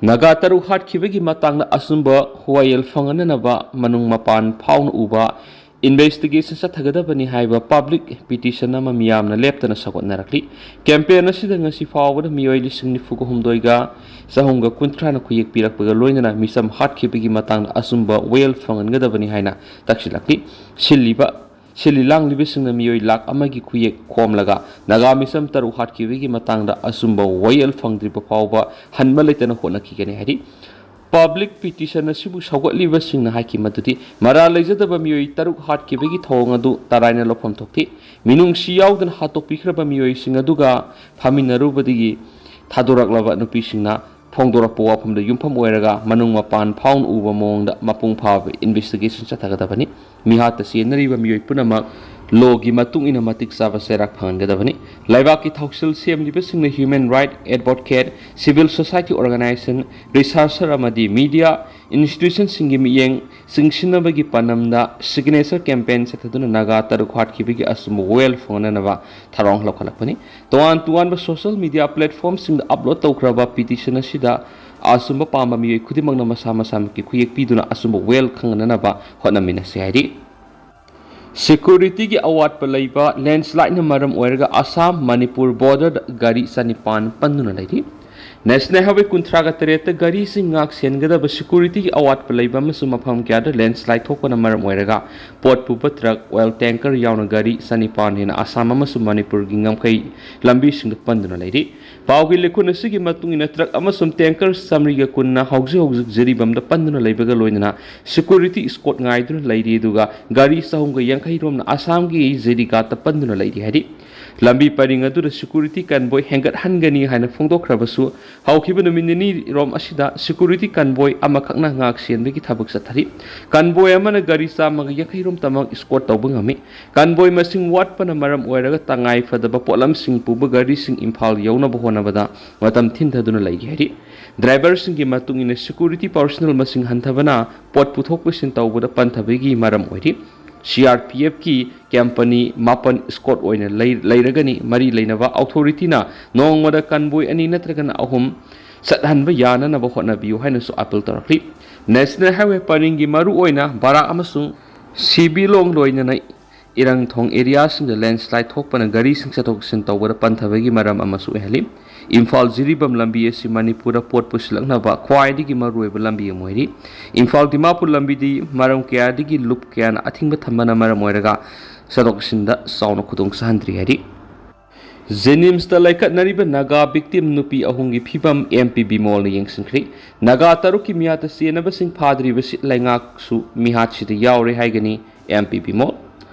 ꯅꯥꯒꯥ ꯇꯔꯨꯛ ꯍꯥꯠꯈꯤꯕꯒꯤ ꯃꯇꯥꯡꯗ ꯑꯆꯨꯝꯕ ꯋꯥꯌꯦꯜ ꯐꯪꯍꯟꯅꯅꯕ ꯃꯅꯨꯡ ꯃꯄꯥꯟ ꯐꯥꯎꯅ ꯎꯕ ꯏꯟꯚꯦꯁꯇꯤꯒꯦꯁꯟ ꯆꯠꯊꯒꯗꯕꯅꯤ ꯍꯥꯏꯕ ꯄꯕ꯭ꯂꯤꯛ ꯄꯤꯇꯤꯁꯟ ꯑꯃ ꯃꯤꯌꯥꯝꯅ ꯂꯦꯞꯇꯅ ꯁꯧꯒꯠꯅꯔꯛꯂꯤ꯫ ꯀꯦꯝꯄꯦꯟ ꯑꯁꯤꯗ ꯉꯁꯤ ꯐꯥꯎꯕꯗ ꯃꯤꯑꯣꯏ ꯂꯤꯁꯤꯡ ꯅꯤꯐꯨꯒ ꯍꯨꯝꯗꯣꯏꯒ ꯆꯍꯨꯝꯒ ꯀꯨꯟꯊ꯭ꯔꯥꯅ ꯈꯨꯌꯦꯛ ꯄꯤꯔꯛꯄꯒ ꯂꯣꯏꯅꯅ ꯃꯤꯆꯝ ꯍꯥꯠꯈꯤꯕꯒꯤ ꯃꯇꯥꯡꯗ ꯑꯆꯨꯝꯕ ꯋꯥꯌꯦꯜ ꯐꯪꯍꯟꯒꯗꯕꯅꯤ ꯍꯥꯏꯅ ꯇꯛꯁꯤꯜꯂꯛꯂꯤ꯫ ꯁꯤꯜꯂꯤꯕ ꯁꯤꯜꯂꯤ ꯂꯥꯡꯂꯤꯕꯁꯤꯡꯅ ꯃꯤꯑꯣꯏ ꯂꯥꯈ ꯑꯃꯒꯤ ꯈꯨꯌꯦꯛ ꯈꯣꯝꯂꯒ ꯅꯥꯒꯥ ꯃꯤꯆꯝ ꯇꯔꯨꯛ ꯍꯥꯠꯈꯤꯕꯒꯤ ꯃꯇꯥꯡꯗ ꯑꯆꯨꯝꯕ ꯋꯥꯌꯦꯜ ꯐꯪꯗ꯭ꯔꯤꯕ ꯐꯥꯎꯕ ꯍꯟꯕ ꯂꯩꯇꯅ ꯍꯣꯠꯅꯈꯤꯒꯅꯤ ꯍꯥꯏꯔꯤ꯫ ꯄꯕ꯭ꯂꯤꯛ ꯄꯤꯇꯤꯁꯟ ꯑꯁꯤꯕꯨ ꯁꯧꯒꯠꯂꯤꯕꯁꯤꯡꯅ ꯍꯥꯏꯈꯤ ꯃꯗꯨꯗꯤ ꯃꯔꯥꯜ ꯂꯩꯖꯗꯕ ꯃꯤꯑꯣꯏ ꯇꯔꯨꯛ ꯍꯥꯠꯈꯤꯕꯒꯤ ꯊꯧꯑꯣꯡ ꯑꯗꯨ ꯇꯔꯥꯏꯅ ꯂꯧꯐꯝ ꯊꯣꯛꯇꯦ꯫ ꯃꯤꯅꯨꯡꯁꯤ ꯌꯥꯎꯗꯅ ꯍꯥꯠꯇꯣꯛꯄꯤꯈ꯭ꯔꯕ ꯃꯤꯑꯣꯏꯁꯤꯡ ꯑꯗꯨꯒ ꯐꯝꯃꯤꯟꯅꯔꯨꯕꯗꯒꯤ ꯊꯥꯗꯣꯔꯛꯂꯕ ꯅꯨꯄꯤꯁꯤꯡꯅ ꯐꯣꯡꯗꯣꯔꯛꯄ ꯋꯥꯐꯝꯗ ꯌꯨꯝꯐꯝ ꯑꯣꯏꯔꯒ ꯃꯅꯨꯡ ꯃꯄꯥꯟ ꯐꯥꯎꯅ ꯎꯕ ꯃꯑꯣꯡꯗ ꯃꯄꯨꯡ ꯐꯥꯕ ꯏꯟꯚꯦꯁꯇꯤꯒꯦꯁꯟ ꯆꯠꯊꯒꯗꯕꯅꯤ꯫ ꯃꯤꯍꯥꯠꯇ ꯆꯦꯟꯅꯔꯤꯕ ꯃꯤꯑꯣꯏ ꯄꯨꯝꯅꯃꯛ ꯂꯣꯒꯤ ꯃꯇꯨꯡ ꯏꯟꯅ ꯃꯇꯤꯛ ꯆꯥꯕ ꯆꯩꯔꯥꯛ ꯐꯪꯍꯟꯒꯗꯕꯅꯤ꯫ ꯂꯩꯕꯥꯛꯀꯤ ꯊꯧꯁꯤꯜ ꯁꯦꯝꯂꯤꯕꯁꯤꯡꯅ human right advocate, civil society organisation, researcher ꯑꯃꯗꯤ ꯃꯤꯗꯤꯌꯥ ꯏꯟꯁꯇꯤꯇ꯭ꯌꯨꯁꯟꯁꯤꯡꯒꯤ ꯃꯤꯠꯌꯦꯡ ꯆꯤꯡꯁꯤꯟꯅꯕꯒꯤ ꯄꯥꯟꯗꯝꯗ ꯁꯤꯒꯅꯦꯆꯔ ꯀꯦꯝꯄꯦꯟ ꯆꯠꯊꯗꯨꯅ ꯅꯥꯒꯥ ꯇꯔꯨꯛ ꯍꯥꯠꯈꯤꯕꯒꯤ ꯑꯆꯨꯝꯕ ꯋꯦꯜ ꯐꯪꯅꯅꯕ ꯊꯧꯔꯥꯡ ꯂꯧꯈꯠꯂꯛꯄꯅꯤ꯫ ꯇꯣꯉꯥꯟ ꯇꯣꯉꯥꯟꯕ ꯁꯣꯁꯤꯌꯦꯜ ꯃꯤꯗꯤꯌꯥ ꯄ꯭ꯂꯦꯠꯐꯣꯝꯁꯤꯡꯗ ꯑꯞꯂꯣꯗ ꯇꯧꯈ꯭ꯔꯕ ꯄꯤꯇꯤꯁꯟ ꯑꯁꯤꯗ ꯑꯆꯨꯝꯕ ꯄꯥꯝꯕ ꯃꯤꯑꯣꯏ ꯈꯨꯗꯤꯡꯃꯛꯅ ꯃꯁꯥ ꯃꯁꯥꯃꯛꯀꯤ ꯈꯨꯌꯦꯛ ꯄꯤꯗꯨꯅ ꯑꯆꯨꯝꯕ ꯋꯦꯜ ꯈꯪꯅꯅꯕ ꯍꯣꯠꯅꯃꯤꯟꯅꯁꯤ ꯍꯥꯏꯔꯤ꯫ ꯁꯦꯀ꯭ꯌꯨꯔꯤꯇꯤꯒꯤ ꯑꯋꯥꯠꯄ ꯂꯩꯕ, ꯂꯦꯟꯁꯂꯥꯏꯠꯅ ꯃꯔꯝ ꯑꯣꯏꯔꯒ ꯑꯁꯥꯝ ꯃꯅꯤꯄꯨꯔ ꯕꯣꯔꯗꯔꯗ ꯒꯥꯔꯤ ꯆꯅꯤꯄꯥꯟ ꯄꯟꯗꯨꯅ ꯂꯩꯔꯤ꯫ ꯅꯦꯁꯅꯦꯜ ꯍꯥꯏꯋꯦ ꯀꯨꯟꯊ꯭ꯔꯥꯒ ꯇꯔꯦꯠꯇ ꯒꯥꯔꯤꯁꯤꯡ ꯉꯥꯛ ꯁꯦꯟꯒꯗꯕ ꯁꯦꯀ꯭ꯌꯨꯔꯤꯇꯤꯒꯤ ꯑꯋꯥꯠꯄ ꯂꯩꯕ ꯑꯃꯁꯨꯡ ꯃꯐꯝ ꯀꯌꯥꯗ ꯂꯦꯟꯁꯂꯥꯏꯠ ꯊꯣꯛꯄꯅ ꯃꯔꯝ ꯑꯣꯏꯔꯒ ꯄꯣꯠ ꯄꯨꯕ ꯇ꯭ꯔꯛ, ꯑꯣꯏꯜ ꯇꯦꯡꯀꯔ ꯌꯥꯎꯅ ꯒꯥꯔꯤ ꯆꯅꯤꯄꯥꯟ ꯍꯦꯟꯅ ꯑꯁꯥꯝ ꯑꯃꯁꯨꯡ ꯃꯅꯤꯄꯨꯔꯒꯤ ꯉꯝꯈꯩ ꯂꯝꯕꯤꯁꯤꯡꯗ ꯄꯟꯗꯨꯅ ꯂꯩꯔꯤ꯫ ꯄꯥꯎꯒꯤ ꯂꯤꯈꯨꯟ ꯑꯁꯤꯒꯤ ꯃꯇꯨꯡ ꯏꯟꯅ, ꯇ꯭ꯔꯛ ꯑꯃꯁꯨꯡ ꯇꯦꯡꯀꯔ ꯆꯥꯃꯔꯤꯒ ꯀꯨꯟꯅ ꯍꯧꯖꯤꯛ ꯍꯧꯖꯤꯛ ꯖꯤꯔꯤꯕꯥꯝꯗ ꯄꯟꯗꯨꯅ ꯂꯩꯕꯒ ꯂꯣꯏꯅꯅ ꯁꯦꯀ꯭ꯌꯨꯔꯤꯇꯤ ꯏꯁꯀꯣꯠ ꯉꯥꯏꯗꯨꯅ ꯂꯩꯔꯤ, ꯑꯗꯨꯒ ꯒꯥꯔꯤ ꯆꯍꯨꯝꯒ ꯌꯥꯡꯈꯩ ꯔꯣꯝꯅ ꯑꯁꯥꯝꯒꯤ ꯖꯤꯔꯤꯒꯥꯠꯇ ꯄꯟꯗꯨꯅ ꯂꯩꯔꯤ ꯍꯥꯏꯔꯤ꯫ ꯂꯝꯕꯤ ꯄꯔꯤꯡ ꯑꯗꯨꯗ ꯁꯦꯀ꯭ꯌꯨꯔꯤꯇꯤ ꯀꯟꯚꯣꯏ ꯍꯦꯟꯒꯠꯍꯟꯒꯅꯤ ꯍꯥꯏꯅ ꯐꯣꯡꯗꯣꯛꯈ꯭ꯔꯕꯁꯨ, ꯍꯧꯈꯤꯕ ꯅꯨꯃꯤꯠ ꯅꯤꯅꯤ ꯔꯣꯝ ꯑꯁꯤꯗ ꯁꯦꯀ꯭ꯌꯨꯔꯤꯇꯤ ꯀꯟꯚꯣꯏ ꯑꯃꯈꯛꯅ ꯉꯥꯛ ꯁꯦꯟꯕꯒꯤ ꯊꯕꯛ ꯆꯠꯊꯔꯤ꯫ ꯀꯟꯚꯣꯏ ꯑꯃꯅ ꯒꯥꯔꯤ ꯆꯥꯝꯃꯒ ꯌꯥꯡꯈꯩ ꯔꯣꯝꯇꯃꯛ ꯏꯁꯀꯣꯠ ꯇꯧꯕ ꯉꯝꯃꯤ꯫ ꯀꯟꯚꯣꯏ ꯃꯁꯤꯡ ꯋꯥꯠꯄꯅ ꯃꯔꯝ ꯑꯣꯏꯔꯒ ꯇꯉꯥꯏ ꯐꯗꯕ ꯄꯣꯠꯂꯝꯁꯤꯡ ꯄꯨꯕ ꯒꯥꯔꯤꯁꯤꯡ ꯏꯝꯐꯥꯜ ꯌꯧꯅꯕ ꯍꯣꯠꯅꯕꯗ ꯃꯇꯝ ꯊꯤꯟꯊꯗꯨꯅ ꯂꯩꯔꯤ ꯍꯥꯏꯔꯤ꯫ ꯗ꯭ꯔꯥꯏꯚꯔꯁꯤꯡꯒꯤ ꯃꯇꯨꯡ ꯏꯟꯅ ꯁꯦꯀ꯭ꯌꯨꯔꯤꯇꯤ ꯄꯥꯔꯁꯣꯅꯦꯜ ꯃꯁꯤꯡ ꯍꯟꯊꯕꯅ ꯄꯣꯠ ꯄꯨꯊꯣꯛ ꯄꯨꯁꯤꯟ ꯇꯧꯕꯗ ꯄꯟꯊꯕꯒꯤ ꯃꯔꯝ ꯑꯣꯏꯔꯤ꯫ ꯁꯤ ꯑꯥꯔ ꯄꯤ ꯑꯦꯐꯀꯤ ꯀꯝꯄꯅꯤ ꯃꯥꯄꯟ ꯏꯁꯀꯣꯠ ꯑꯣꯏꯅ ꯂꯩ-, ꯂꯩꯔꯒꯅꯤ꯫ ꯃꯔꯤ ꯂꯩꯅꯕ ꯑꯣꯊꯣꯔꯤꯇꯤꯅ ꯅꯣꯡꯃꯗ ꯀꯟꯚꯣꯏ ꯑꯅꯤ ꯅꯠꯇ꯭ꯔꯒꯅ ꯑꯍꯨꯝ ꯆꯠꯍꯟꯕ ꯌꯥꯅꯅꯕ ꯍꯣꯠꯅꯕꯤꯌꯨ ꯍꯥꯏꯅꯁꯨ ꯑꯥꯄꯤꯜ ꯇꯧꯔꯛꯂꯤ꯫ ꯅꯦꯁꯅꯦꯜ ꯍꯥꯏꯋꯦ ꯄꯔꯤꯡꯒꯤ ꯃꯔꯨꯑꯣꯏꯅ ꯕꯔꯥꯛ ꯑꯃꯁꯨꯡ ꯁꯤꯕꯤꯂꯣꯡ ꯂꯣꯏꯅꯅ ꯏꯔꯪꯊꯣꯡ ꯑꯦꯔꯤꯌꯥꯁꯤꯡꯗ ꯂꯦꯟꯁꯂꯥꯏꯠ ꯊꯣꯛꯄꯅ ꯒꯥꯔꯤꯁꯤꯡ ꯆꯠꯊꯣꯛ ꯆꯠꯁꯤꯟ ꯇꯧꯕꯗ ꯄꯟꯊꯕꯒꯤ ꯃꯔꯝ ꯑꯃꯁꯨ ꯑꯣꯏꯍꯜꯂꯤ꯫ ꯏꯝꯐꯥꯜ ꯖꯤꯔꯤꯕꯥꯝ ꯂꯝꯕꯤ ꯑꯁꯤ ꯃꯅꯤꯄꯨꯔꯗ ꯄꯣꯠ ꯄꯨꯁꯤꯜꯂꯛꯅꯕ ꯈ꯭ꯋꯥꯏꯗꯒꯤ ꯃꯔꯨꯑꯣꯏꯕ ꯂꯝꯕꯤ ꯑꯃ ꯑꯣꯏꯔꯤ꯫ ꯏꯝꯐꯥꯜ ꯗꯤꯃꯥꯄꯨꯔ ꯂꯝꯕꯤꯗꯤ ꯃꯔꯝ ꯀꯌꯥꯗꯒꯤ ꯂꯨꯞ ꯀꯌꯥꯅ ꯑꯊꯤꯡꯕ ꯊꯝꯕꯅ ꯃꯔꯝ ꯑꯣꯏꯔꯒ ꯆꯠꯊꯣꯛ ꯆꯠꯁꯤꯟꯗ ꯆꯥꯎꯅ ꯈꯨꯗꯣꯡ ꯆꯥꯍꯟꯗ꯭ꯔꯤ ꯍꯥꯏꯔꯤ꯫ ꯖꯦꯅꯤꯝꯁꯇ ꯂꯩꯈꯠꯅꯔꯤꯕ ꯅꯥꯒꯥ ꯚꯤꯛꯇꯤꯝ ꯅꯨꯄꯤ ꯑꯍꯨꯝꯒꯤ ꯐꯤꯕꯝ ꯑꯦꯝ ꯄꯤ ꯕꯤꯃꯣꯜꯅ ꯌꯦꯡꯁꯤꯟꯈ꯭ꯔꯤ꯫ ꯅꯥꯒꯥ ꯇꯔꯨꯛꯀꯤ ꯃꯤꯍꯥꯠꯇ ꯆꯦꯟꯅꯕꯁꯤꯡ ꯐꯥꯗ꯭ꯔꯤꯕꯁꯤ ꯂꯩꯉꯥꯛꯁꯨ ꯃꯤꯍꯥꯠꯁꯤꯗ ꯌꯥꯎꯔꯦ ꯍꯥꯏꯒꯅꯤ ꯑꯦꯝ ꯄꯤ ꯕꯤꯃꯣꯜ꯫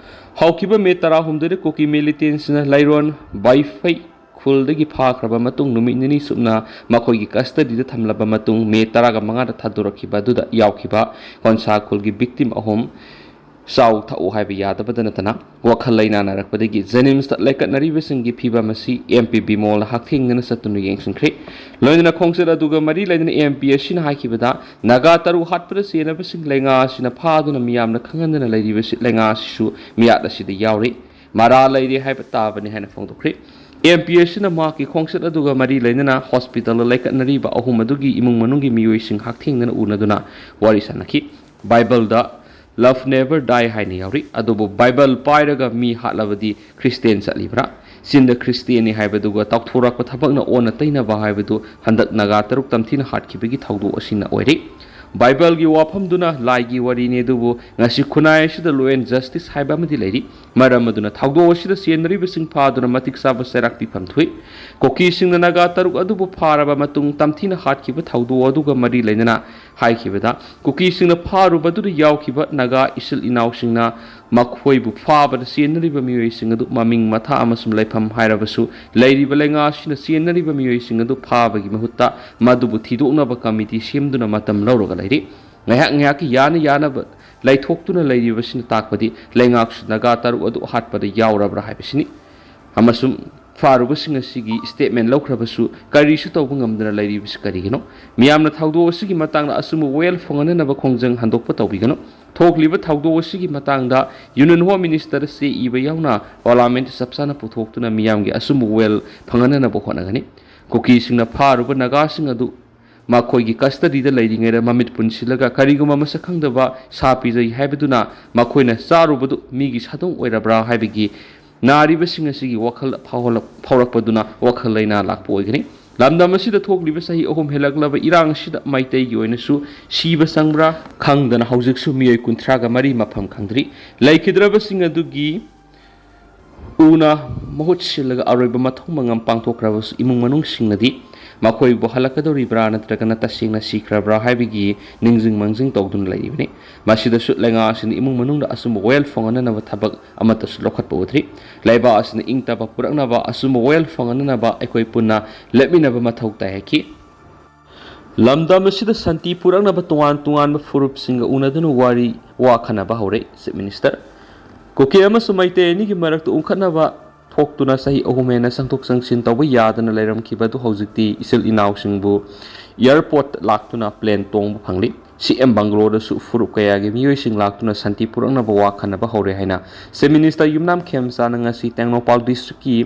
ꯍꯧꯈꯤꯕ ꯃꯦ ꯇꯔꯥꯍꯨꯝꯗꯣꯏꯗ ꯀꯨꯀꯤ ꯃꯤꯂꯤꯇꯦꯟꯁꯤꯅ ꯂꯩꯔꯣꯟ ꯕꯥꯏꯐꯩ ꯈꯨꯜꯗꯒꯤ ꯐꯥꯈ꯭ꯔꯕ ꯃꯇꯨꯡ ꯅꯨꯃꯤꯠ ꯅꯤꯅꯤ ꯆꯨꯞꯅ ꯃꯈꯣꯏꯒꯤ ꯀꯁꯇꯗꯤꯗ ꯊꯝꯂꯕ ꯃꯇꯨꯡ ꯃꯦ ꯇꯔꯥꯒ ꯃꯉꯥꯗ ꯊꯥꯗꯣꯔꯛꯈꯤꯕ ꯑꯗꯨꯗ ꯌꯥꯎꯈꯤꯕ ꯈꯣꯟꯁꯥ ꯈꯨꯜꯒꯤ ꯚꯤꯛꯇꯤꯝ ꯑꯍꯨꯝ ꯆꯥꯎ ꯊꯛꯎ ꯍꯥꯏꯕ ꯌꯥꯗꯕꯗ ꯅꯠꯇꯅ ꯋꯥꯈꯜ ꯂꯩꯅꯥ ꯅꯥꯔꯛꯄꯗꯒꯤ ꯖꯦꯅꯤꯝꯁꯇ ꯂꯩꯀꯠꯅꯔꯤꯕꯁꯤꯡꯒꯤ ꯐꯤꯕꯝ ꯑꯁꯤ ꯑꯦꯝ ꯄꯤ ꯕꯤꯃꯣꯜꯅ ꯍꯛꯊꯦꯡꯅꯅ ꯆꯠꯇꯨꯅ ꯌꯦꯡꯁꯤꯟꯈ꯭ꯔꯦ꯫ ꯂꯣꯏꯅꯅ ꯈꯣꯡꯆꯠ ꯑꯗꯨꯒ ꯃꯔꯤ ꯂꯩꯅꯅ ꯑꯦꯝ ꯄꯤ ꯑꯁꯤꯅ ꯍꯥꯏꯈꯤꯕꯗ ꯅꯥꯒꯥ ꯇꯔꯨꯛ ꯍꯥꯠꯄꯗ ꯆꯦꯟꯅꯕꯁꯤꯡ ꯂꯩꯉꯥꯛ ꯑꯁꯤꯅ ꯐꯥꯗꯨꯅ ꯃꯤꯌꯥꯝꯅ ꯈꯪꯍꯟꯗꯅ ꯂꯩꯔꯤꯕꯁꯤ ꯂꯩꯉꯥꯛ ꯑꯁꯤꯁꯨ ꯃꯤꯌꯥꯠ ꯑꯁꯤꯗ ꯌꯥꯎꯔꯤ꯫ ꯃꯔꯥ ꯂꯩꯔꯦ ꯍꯥꯏꯕ ꯇꯥꯕꯅꯤ ꯍꯥꯏꯅ ꯐꯣꯡꯗꯣꯛꯈ꯭ꯔꯦ꯫ ꯑꯦꯝ ꯄꯤ ꯑꯁꯤꯅ ꯃꯍꯥꯛꯀꯤ ꯈꯣꯡꯆꯠ ꯑꯗꯨꯒ ꯃꯔꯤ ꯂꯩꯅꯅ ꯍꯣꯁꯄꯤꯇꯥꯜꯗ ꯂꯩꯀꯠꯅꯔꯤꯕ ꯑꯍꯨꯝ ꯑꯗꯨꯒꯤ ꯏꯃꯨꯡ ꯃꯅꯨꯡꯒꯤ ꯃꯤꯑꯣꯏꯁꯤꯡ ꯍꯛꯊꯦꯡꯅꯅ ꯎꯅꯗꯨꯅ ꯋꯥꯔꯤ ꯁꯥꯟꯅꯈꯤ꯫ ꯕꯥꯏꯕꯜꯗ "Love never die" ꯍꯥꯏꯅ ꯌꯥꯎꯔꯤ꯫ ꯑꯗꯨꯕꯨ ꯕꯥꯏꯕꯜ ꯄꯥꯏꯔꯒ ꯃꯤ ꯍꯥꯠꯂꯕꯗꯤ ꯈ꯭ꯔꯤꯁꯇꯦꯟ ꯆꯠꯂꯤꯕ꯭ꯔꯥ? ꯆꯤꯟꯗ ꯈ꯭ꯔꯤꯁꯇꯦꯟꯅꯤ ꯍꯥꯏꯕꯗꯨꯒ ꯇꯥꯎꯊꯣꯔꯛꯄ ꯊꯕꯛꯅ ꯑꯣꯟꯅ ꯇꯩꯅꯕ ꯍꯥꯏꯕꯗꯨ ꯍꯟꯗꯛ ꯅꯥꯒꯥ ꯇꯔꯨꯛ ꯇꯝꯊꯤꯅ ꯍꯥꯠꯈꯤꯕꯒꯤ ꯊꯧꯗꯣꯛ ꯑꯁꯤꯅ ꯑꯣꯏꯔꯤ꯫ ꯕꯥꯏꯕꯜꯒꯤ ꯋꯥꯐꯝꯗꯨꯅ ꯂꯥꯏꯒꯤ ꯋꯥꯔꯤꯅꯤ, ꯑꯗꯨꯕꯨ ꯉꯁꯤ ꯈꯨꯟꯅꯥꯏ ꯑꯁꯤꯗ law and justice ꯍꯥꯏꯕ ꯑꯃꯗꯤ ꯂꯩꯔꯤ꯫ ꯃꯔꯝ ꯑꯗꯨꯅ ꯊꯧꯗꯣꯛ ꯑꯁꯤꯗ ꯆꯦꯟꯅꯔꯤꯕꯁꯤꯡ ꯐꯥꯗꯨꯅ ꯃꯇꯤꯛ ꯆꯥꯕ ꯆꯩꯔꯥꯛ ꯄꯤꯐꯝ ꯊꯣꯛꯏ꯫ ꯀꯨꯀꯤꯁꯤꯡꯅ ꯅꯥꯒꯥ ꯇꯔꯨꯛ ꯑꯗꯨꯕꯨ ꯐꯥꯔꯕ ꯃꯇꯨꯡ ꯇꯝꯊꯤꯅ ꯍꯥꯠꯈꯤꯕ ꯊꯧꯗꯣꯛ ꯑꯗꯨꯒ ꯃꯔꯤ ꯂꯩꯅꯅ ꯍꯥꯏꯈꯤꯕꯗ, ꯀꯨꯀꯤꯁꯤꯡꯅ ꯐꯥꯔꯨꯕꯗꯨꯗ ꯌꯥꯎꯈꯤꯕ ꯅꯥꯒꯥ ꯏꯆꯤꯜ ꯏꯅꯥꯎꯁꯤꯡꯅ ꯃꯈꯣꯏꯕꯨ ꯐꯥꯕꯗ ꯆꯦꯟꯅꯔꯤꯕ ꯃꯤꯑꯣꯏꯁꯤꯡ ꯑꯗꯨ ꯃꯃꯤꯡ ꯃꯊꯥ ꯑꯃꯁꯨꯡ ꯂꯩꯐꯝ ꯍꯥꯏꯔꯕꯁꯨ, ꯂꯩꯔꯤꯕ ꯂꯩꯉꯥꯛ ꯑꯁꯤꯅ ꯆꯦꯟꯅꯔꯤꯕ ꯃꯤꯑꯣꯏꯁꯤꯡ ꯑꯗꯨ ꯐꯥꯕꯒꯤ ꯃꯍꯨꯠꯇ ꯃꯗꯨꯕꯨ ꯊꯤꯗꯣꯛꯅꯕ ꯀꯃꯤꯇꯤ ꯁꯦꯝꯗꯨꯅ ꯃꯇꯝ ꯂꯧꯔꯒ ꯂꯩꯔꯤ꯫ ꯉꯥꯏꯍꯥꯛ ꯉꯥꯏꯍꯥꯛꯀꯤ ꯌꯥꯅ ꯌꯥꯅꯕ ꯂꯩꯊꯣꯛꯇꯨꯅ ꯂꯩꯔꯤꯕꯁꯤꯅ ꯇꯥꯛꯄꯗꯤ ꯂꯩꯉꯥꯛꯁꯨ ꯅꯥꯒꯥ ꯇꯔꯨꯛ ꯑꯗꯨ ꯍꯥꯠꯄꯗ ꯌꯥꯎꯔꯕ꯭ꯔꯥ ꯍꯥꯏꯕꯁꯤꯅꯤ꯫ ꯑꯃꯁꯨꯡ ꯐꯥꯔꯨꯕꯁꯤꯡ ꯑꯁꯤꯒꯤ statement ꯂꯧꯈ꯭ꯔꯕꯁꯨ ꯀꯔꯤꯁꯨ ꯇꯧꯕ ꯉꯝꯗꯅ ꯂꯩꯔꯤꯕꯁꯤ ꯀꯔꯤꯒꯤꯅꯣ? ꯃꯤꯌꯥꯝꯅ ꯊꯧꯗꯣꯛ ꯑꯁꯤꯒꯤ ꯃꯇꯥꯡꯗ ꯑꯆꯨꯝꯕ ꯋꯥꯌꯦꯜ ꯐꯪꯍꯟꯅꯅꯕ ꯈꯣꯡꯖꯪ ꯍꯟꯗꯣꯛꯄ ꯇꯧꯕꯤꯒꯅꯨ꯫ ꯊꯣꯛꯂꯤꯕ ꯊꯧꯗꯣꯛ ꯑꯁꯤꯒꯤ ꯃꯇꯥꯡꯗ Union Home Minister ꯆꯦ ꯏꯕ ꯌꯥꯎꯅ parliament ꯆꯞ ꯆꯥꯅ ꯄꯨꯊꯣꯛꯇꯨꯅ ꯃꯤꯌꯥꯝꯒꯤ ꯑꯆꯨꯝꯕ ꯋꯥꯌꯦꯜ ꯐꯪꯍꯟꯅꯅꯕ ꯍꯣꯠꯅꯒꯅꯤ꯫ ꯀꯨꯀꯤꯁꯤꯡꯅ ꯐꯥꯔꯨꯕ ꯅꯥꯒꯥꯁꯤꯡ ꯑꯗꯨ ꯃꯈꯣꯏꯒꯤ custody ꯗ ꯂꯩꯔꯤꯉꯩꯗ ꯃꯃꯤꯠ ꯄꯨꯟꯁꯤꯜꯂꯒ ꯀꯔꯤꯒꯨꯝꯕ ꯃꯁꯛ ꯈꯪꯗꯕ ꯁꯥ ꯄꯤꯖꯩ ꯍꯥꯏꯕꯗꯨꯅ ꯃꯈꯣꯏꯅ ꯆꯥꯔꯨꯕꯗꯨ ꯃꯤꯒꯤ ꯁꯥꯗꯣꯡ ꯑꯣꯏꯔꯕ꯭ꯔꯥ ꯍꯥꯏꯕꯒꯤ ꯅꯥꯔꯤꯕꯁꯤꯡ ꯑꯁꯤꯒꯤ ꯋꯥꯈꯜ ꯐꯥꯎꯍꯜꯂꯛ-, ꯐꯥꯎꯔꯛꯄꯗꯨꯅ ꯋꯥꯈꯜ ꯂꯩꯅꯥ ꯂꯥꯛꯄ ꯑꯣꯏꯒꯅꯤ꯫ ꯂꯝꯗꯝ ꯑꯁꯤꯗ ꯊꯣꯛꯂꯤꯕ ꯆꯍꯤ ꯑꯍꯨꯝ ꯍꯦꯜꯂꯛꯂꯕ ꯏꯔꯥꯡ ꯑꯁꯤꯗ ꯃꯩꯇꯩꯒꯤ ꯑꯣꯏꯅꯁꯨ ꯁꯤꯕ ꯆꯪꯕ꯭ꯔꯥ ꯈꯪꯗꯅ ꯍꯧꯖꯤꯛꯁꯨ ꯃꯤꯑꯣꯏ ꯀꯨꯟꯊ꯭ꯔꯥꯒ ꯃꯔꯤ ꯃꯐꯝ ꯈꯪꯗ꯭ꯔꯤ꯫ ꯂꯩꯈꯤꯗ꯭ꯔꯕꯁꯤꯡ ꯑꯗꯨꯒꯤ ꯎꯅ ꯃꯍꯨꯠ ꯁꯤꯜꯂꯒ ꯑꯔꯣꯏꯕ ꯃꯊꯧ ꯃꯉꯝ ꯄꯥꯡꯊꯣꯛꯈ꯭ꯔꯕꯁꯨ ꯏꯃꯨꯡ ꯃꯅꯨꯡꯁꯤꯡꯅꯗꯤ ꯃꯈꯣꯏꯕꯨ ꯍꯜꯂꯛꯀꯗꯧꯔꯤꯕ꯭ꯔꯥ ꯅꯠꯇ꯭ꯔꯒꯅ ꯇꯁꯦꯡꯅ ꯁꯤꯈ꯭ꯔꯕ꯭ꯔꯥ ꯍꯥꯏꯕꯒꯤ ꯅꯤꯡꯁꯤꯡ ꯃꯥꯡꯖꯤꯡ ꯇꯧꯗꯨꯅ ꯂꯩꯔꯤꯕꯅꯤ꯫ ꯃꯁꯤꯗꯁꯨ ꯂꯩꯉꯥꯛ ꯑꯁꯤꯅ ꯏꯃꯨꯡ ꯃꯅꯨꯡꯗ ꯑꯆꯨꯝꯕ ꯋꯥꯌꯦꯜ ꯐꯪꯍꯟꯅꯅꯕ ꯊꯕꯛ ꯑꯃꯠꯇꯁꯨ ꯂꯧꯈꯠꯄ ꯎꯗ꯭ꯔꯤ꯫ ꯂꯩꯕꯥꯛ ꯑꯁꯤꯅ ꯏꯪ ꯇꯞꯄ ꯄꯨꯔꯛꯅꯕ, ꯑꯆꯨꯝꯕ ꯋꯥꯌꯦꯜ ꯐꯪꯍꯟꯅꯅꯕ ꯑꯩꯈꯣꯏ ꯄꯨꯟꯅ ꯂꯦꯞꯃꯤꯟꯅꯕ ꯃꯊꯧ ꯇꯥꯏ ꯍꯥꯏꯈꯤ꯫ ꯂꯝꯗꯝ ꯑꯁꯤꯗ ꯁꯥꯟꯇꯤ ꯄꯨꯔꯛꯅꯕ ꯇꯣꯉꯥꯟ ꯇꯣꯉꯥꯟꯕ ꯐꯨꯔꯨꯞꯁꯤꯡꯒ ꯎꯅꯗꯨꯅ ꯋꯥꯔꯤ ꯋꯥ ꯈꯟꯅꯕ ꯍꯧꯔꯦ, ꯆꯤꯐ ꯃꯤꯅꯤꯁꯇꯔ꯫ ꯀꯨꯀꯤ ꯑꯃꯁꯨꯡ ꯃꯩꯇꯩ ꯑꯅꯤꯒꯤ ꯃꯔꯛꯇ ꯎꯪꯈꯠꯅꯕ ꯊꯣꯛꯇꯨꯅ ꯆꯍꯤ ꯑꯍꯨꯝ ꯍꯦꯟꯅ ꯆꯪꯊꯣꯛ ꯆꯪꯁꯤꯟ ꯇꯧꯕ ꯌꯥꯗꯅ ꯂꯩꯔꯝꯈꯤꯕ ꯑꯗꯨ ꯍꯧꯖꯤꯛꯇꯤ ꯏꯆꯤꯜ ꯏꯅꯥꯎꯁꯤꯡꯕꯨ ꯑꯦꯌꯔꯄꯣꯔꯠꯇ ꯂꯥꯛꯇꯨꯅ ꯄ꯭ꯂꯦꯟ ꯇꯣꯡꯕ ꯐꯪꯂꯤ꯫ ꯁꯤ ꯑꯦꯝ ꯕꯪꯒ꯭ꯂꯣꯗꯁꯨ ꯐꯨꯔꯨꯞ ꯀꯌꯥꯒꯤ ꯃꯤꯑꯣꯏꯁꯤꯡ ꯂꯥꯛꯇꯨꯅ ꯁꯥꯟꯇꯤ ꯄꯨꯔꯛꯅꯕ ꯋꯥ ꯈꯟꯅꯕ ꯍꯧꯔꯦ ꯍꯥꯏꯅ ꯆꯤꯐ ꯃꯤꯅꯤꯁꯇꯔ ꯌꯨꯝꯅꯥꯝ ꯈꯦꯝꯆꯥꯅ ꯉꯁꯤ ꯇꯦꯡꯅꯧꯄꯥꯜ ꯗꯤꯁꯇ꯭ꯔꯤꯛꯀꯤ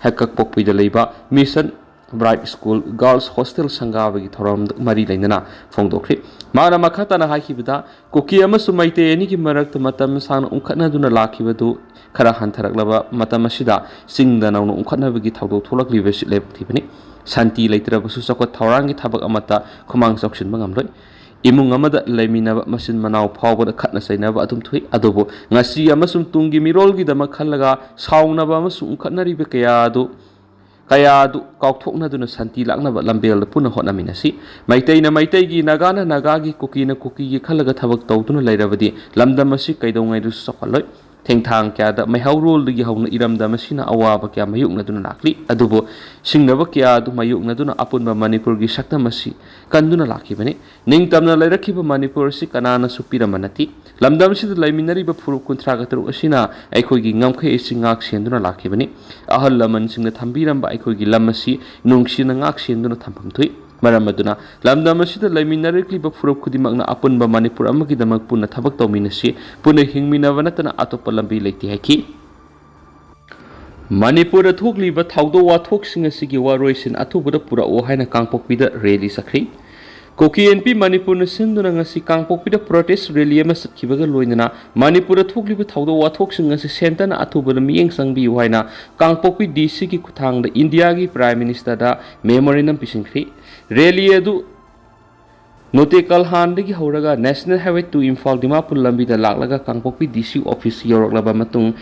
ꯍꯩꯀꯛꯄꯣꯛꯄꯤꯗ ꯂꯩꯕ mission bright school girls hostel ꯁꯪꯒꯥꯕꯒꯤ ꯊꯧꯔꯝꯗ ꯃꯔꯤ ꯂꯩꯅꯅ ꯐꯣꯡꯗꯣꯛꯈ꯭ꯔꯤ꯫ ꯃꯥꯅ ꯃꯈꯥ ꯇꯥꯅ ꯍꯥꯏꯈꯤꯕꯗ, ꯀꯨꯀꯤ ꯑꯃꯁꯨꯡ ꯃꯩꯇꯩ ꯑꯅꯤꯒꯤ ꯃꯔꯛꯇ ꯃꯇꯝ ꯁꯥꯡꯅ ꯎꯪꯈꯠꯅꯗꯨꯅ ꯂꯥꯛꯈꯤꯕꯗꯨ ꯈꯔ ꯍꯟꯊꯔꯛꯂꯕ ꯃꯇꯝ ꯑꯁꯤꯗ ꯆꯤꯡꯗ ꯅꯧꯅ ꯎꯪꯈꯠꯅꯕꯒꯤ ꯊꯧꯗꯣꯛ ꯊꯣꯛꯂꯛꯂꯤꯕꯁꯤ ꯂꯥꯏꯕꯛ ꯊꯤꯕꯅꯤ꯫ ꯁꯥꯟꯇꯤ ꯂꯩꯇ꯭ꯔꯕꯁꯨ ꯆꯥꯎꯈꯠ ꯊꯧꯔꯥꯡꯒꯤ ꯊꯕꯛ ꯑꯃꯠꯇ ꯈꯨꯃꯥꯡ ꯆꯥꯎꯁꯤꯟꯕ ꯉꯝꯂꯣꯏ꯫ ꯏꯃꯨꯡ ꯑꯃꯗ ꯂꯩꯃꯤꯟꯅꯕ ꯃꯆꯤꯟ ꯃꯅꯥꯎ ꯐꯥꯎꯕꯗ ꯈꯠꯅ ꯆꯩꯅꯕ ꯑꯗꯨꯝ ꯊꯣꯛꯏ꯫ ꯑꯗꯨꯕꯨ ꯉꯁꯤ ꯑꯃꯁꯨꯡ ꯇꯨꯡꯒꯤ ꯃꯤꯔꯣꯜꯒꯤꯗꯃꯛ ꯈꯜꯂꯒ ꯁꯥꯎꯅꯕ ꯑꯃꯁꯨꯡ ꯎꯪꯈꯠꯅꯔꯤꯕ ꯀꯌꯥ ꯑꯗꯨ ꯀꯌꯥ ꯑꯗꯨ ꯀꯥꯎꯊꯣꯛꯅꯗꯨꯅ ꯁꯥꯟꯇꯤ ꯂꯥꯛꯅꯕ ꯂꯝꯕꯦꯜꯗ ꯄꯨꯟꯅ ꯍꯣꯠꯅꯃꯤꯟꯅꯁꯤ꯫ ꯃꯩꯇꯩꯅ ꯃꯩꯇꯩꯒꯤ, ꯅꯥꯒꯥꯅ ꯅꯥꯒꯥꯒꯤ, ꯀꯨꯀꯤꯅ ꯀꯨꯀꯤꯒꯤ ꯈꯜꯂꯒ ꯊꯕꯛ ꯇꯧꯗꯨꯅ ꯂꯩꯔꯕꯗꯤ ꯂꯝꯗꯝ ꯑꯁꯤ ꯀꯩꯗꯧꯉꯩꯗꯁꯨ ꯆꯥꯎꯈꯠꯂꯣꯏ꯫ ꯊꯦꯡꯊꯥꯡ ꯀꯌꯥꯗ ꯃꯩꯍꯧꯔꯣꯜꯗꯒꯤ ꯍꯧꯅ ꯏꯔꯝꯗꯝ ꯑꯁꯤꯅ ꯑꯋꯥꯕ ꯀꯌꯥ ꯃꯥꯌꯣꯛꯅꯗꯨꯅ ꯂꯥꯛꯂꯤ꯫ ꯑꯗꯨꯕꯨ ꯁꯤꯡꯅꯕ ꯀꯌꯥ ꯑꯗꯨ ꯃꯥꯌꯣꯛꯅꯗꯨꯅ ꯑꯄꯨꯟꯕ ꯃꯅꯤꯄꯨꯔꯒꯤ ꯁꯛꯇꯝ ꯑꯁꯤ ꯀꯟꯗꯨꯅ ꯂꯥꯛꯈꯤꯕꯅꯤ꯫ ꯅꯤꯡꯇꯝꯅ ꯂꯩꯔꯛꯈꯤꯕ ꯃꯅꯤꯄꯨꯔ ꯑꯁꯤ ꯀꯅꯥꯅꯁꯨ ꯄꯤꯔꯝꯕ ꯅꯠꯇꯦ꯫ ꯂꯝꯗꯝꯁꯤꯗ ꯂꯩꯃꯤꯟꯅꯔꯤꯕ ꯐꯨꯔꯨꯞ ꯀꯨꯟꯊ꯭ꯔꯥꯒ ꯇꯔꯨꯛ ꯑꯁꯤꯅ ꯑꯩꯈꯣꯏꯒꯤ ꯉꯝꯈꯩ ꯑꯁꯤ ꯉꯥꯛ ꯁꯦꯟꯗꯨꯅ ꯂꯥꯛꯈꯤꯕꯅꯤ꯫ ꯑꯍꯜ ꯂꯃꯟꯁꯤꯡꯅ ꯊꯝꯕꯤꯔꯝꯕ ꯑꯩꯈꯣꯏꯒꯤ ꯂꯝ ꯑꯁꯤ ꯅꯨꯡꯁꯤꯅ ꯉꯥꯛ ꯁꯦꯟꯗꯨꯅ ꯊꯝꯐꯝ ꯊꯣꯛꯏ꯫ ꯃꯔꯝ ꯑꯗꯨꯅ ꯂꯝꯗꯝ ꯑꯁꯤꯗ ꯂꯩꯃꯤꯟꯅꯔꯛꯂꯤꯕ ꯐꯨꯔꯨꯞ ꯈꯨꯗꯤꯡꯃꯛꯅ ꯑꯄꯨꯟꯕ ꯃꯅꯤꯄꯨꯔ ꯑꯃꯒꯤꯗꯃꯛ ꯄꯨꯟꯅ ꯊꯕꯛ ꯇꯧꯃꯤꯟꯅꯁꯤ꯫ ꯄꯨꯟꯅ ꯍꯤꯡꯃꯤꯟꯅꯕ ꯅꯠꯇꯅ ꯑꯇꯣꯞꯄ ꯂꯝꯕꯤ ꯂꯩꯇꯦ ꯍꯥꯏꯈꯤ꯫ ꯃꯅꯤꯄꯨꯔꯗ ꯊꯣꯛꯂꯤꯕ ꯊꯧꯗꯣꯛ ꯋꯥꯊꯣꯛꯁꯤꯡ ꯑꯁꯤꯒꯤ ꯋꯥꯔꯣꯏꯁꯤꯟ ꯑꯊꯨꯕꯗ ꯄꯨꯔꯛꯑꯣ ꯍꯥꯏꯅ ꯀꯥꯡꯄꯣꯛꯄꯤꯗ ꯔꯦꯂꯤ ꯆꯠꯈ꯭ꯔꯤ꯫ ꯀꯨꯀꯤ ꯑꯦꯟ ꯄꯤ ꯃꯅꯤꯄꯨꯔꯅ ꯁꯤꯟꯗꯨꯅ ꯉꯁꯤ ꯀꯥꯡꯄꯣꯛꯄꯤꯗ ꯄ꯭ꯔꯣꯇꯦꯁ ꯔꯦꯂꯤ ꯑꯃ ꯆꯠꯈꯤꯕꯒ ꯂꯣꯏꯅꯅ ꯃꯅꯤꯄꯨꯔꯗ ꯊꯣꯛꯂꯤꯕ ꯊꯧꯗꯣꯛ ꯋꯥꯊꯣꯛꯁꯤꯡ ꯑꯁꯤ ꯁꯦꯟꯇꯔꯅ ꯑꯊꯨꯕꯗ ꯃꯤꯠꯌꯦꯡ ꯆꯪꯕꯤꯌꯨ ꯍꯥꯏꯅ ꯀꯥꯡꯄꯣꯛꯄꯤ ꯗꯤ ꯁꯤꯒꯤ ꯈꯨꯠꯊꯥꯡꯗ ꯏꯟꯗꯤꯌꯥꯒꯤ ꯄ꯭ꯔꯥꯏꯝ ꯃꯤꯅꯤꯁꯇꯔꯗ ꯃꯦꯃꯣꯔꯦꯟꯗꯝ ꯄꯤꯁꯤꯟꯈ꯭ꯔꯤ꯫ ꯔꯦꯂꯤ ꯑꯗꯨ ꯅꯣꯇꯦꯀꯜꯍꯥꯟꯗꯒꯤ ꯍꯧꯔꯒ national highway two Imphal Dimapur ꯂꯝꯕꯤꯗ ꯂꯥꯛꯂꯒ ꯀꯥꯡꯄꯣꯛꯄꯤ ꯗꯤ ꯁꯤ ꯑꯣꯐꯤꯁ ꯌꯧꯔꯛꯂꯕ ꯃꯇꯨꯡ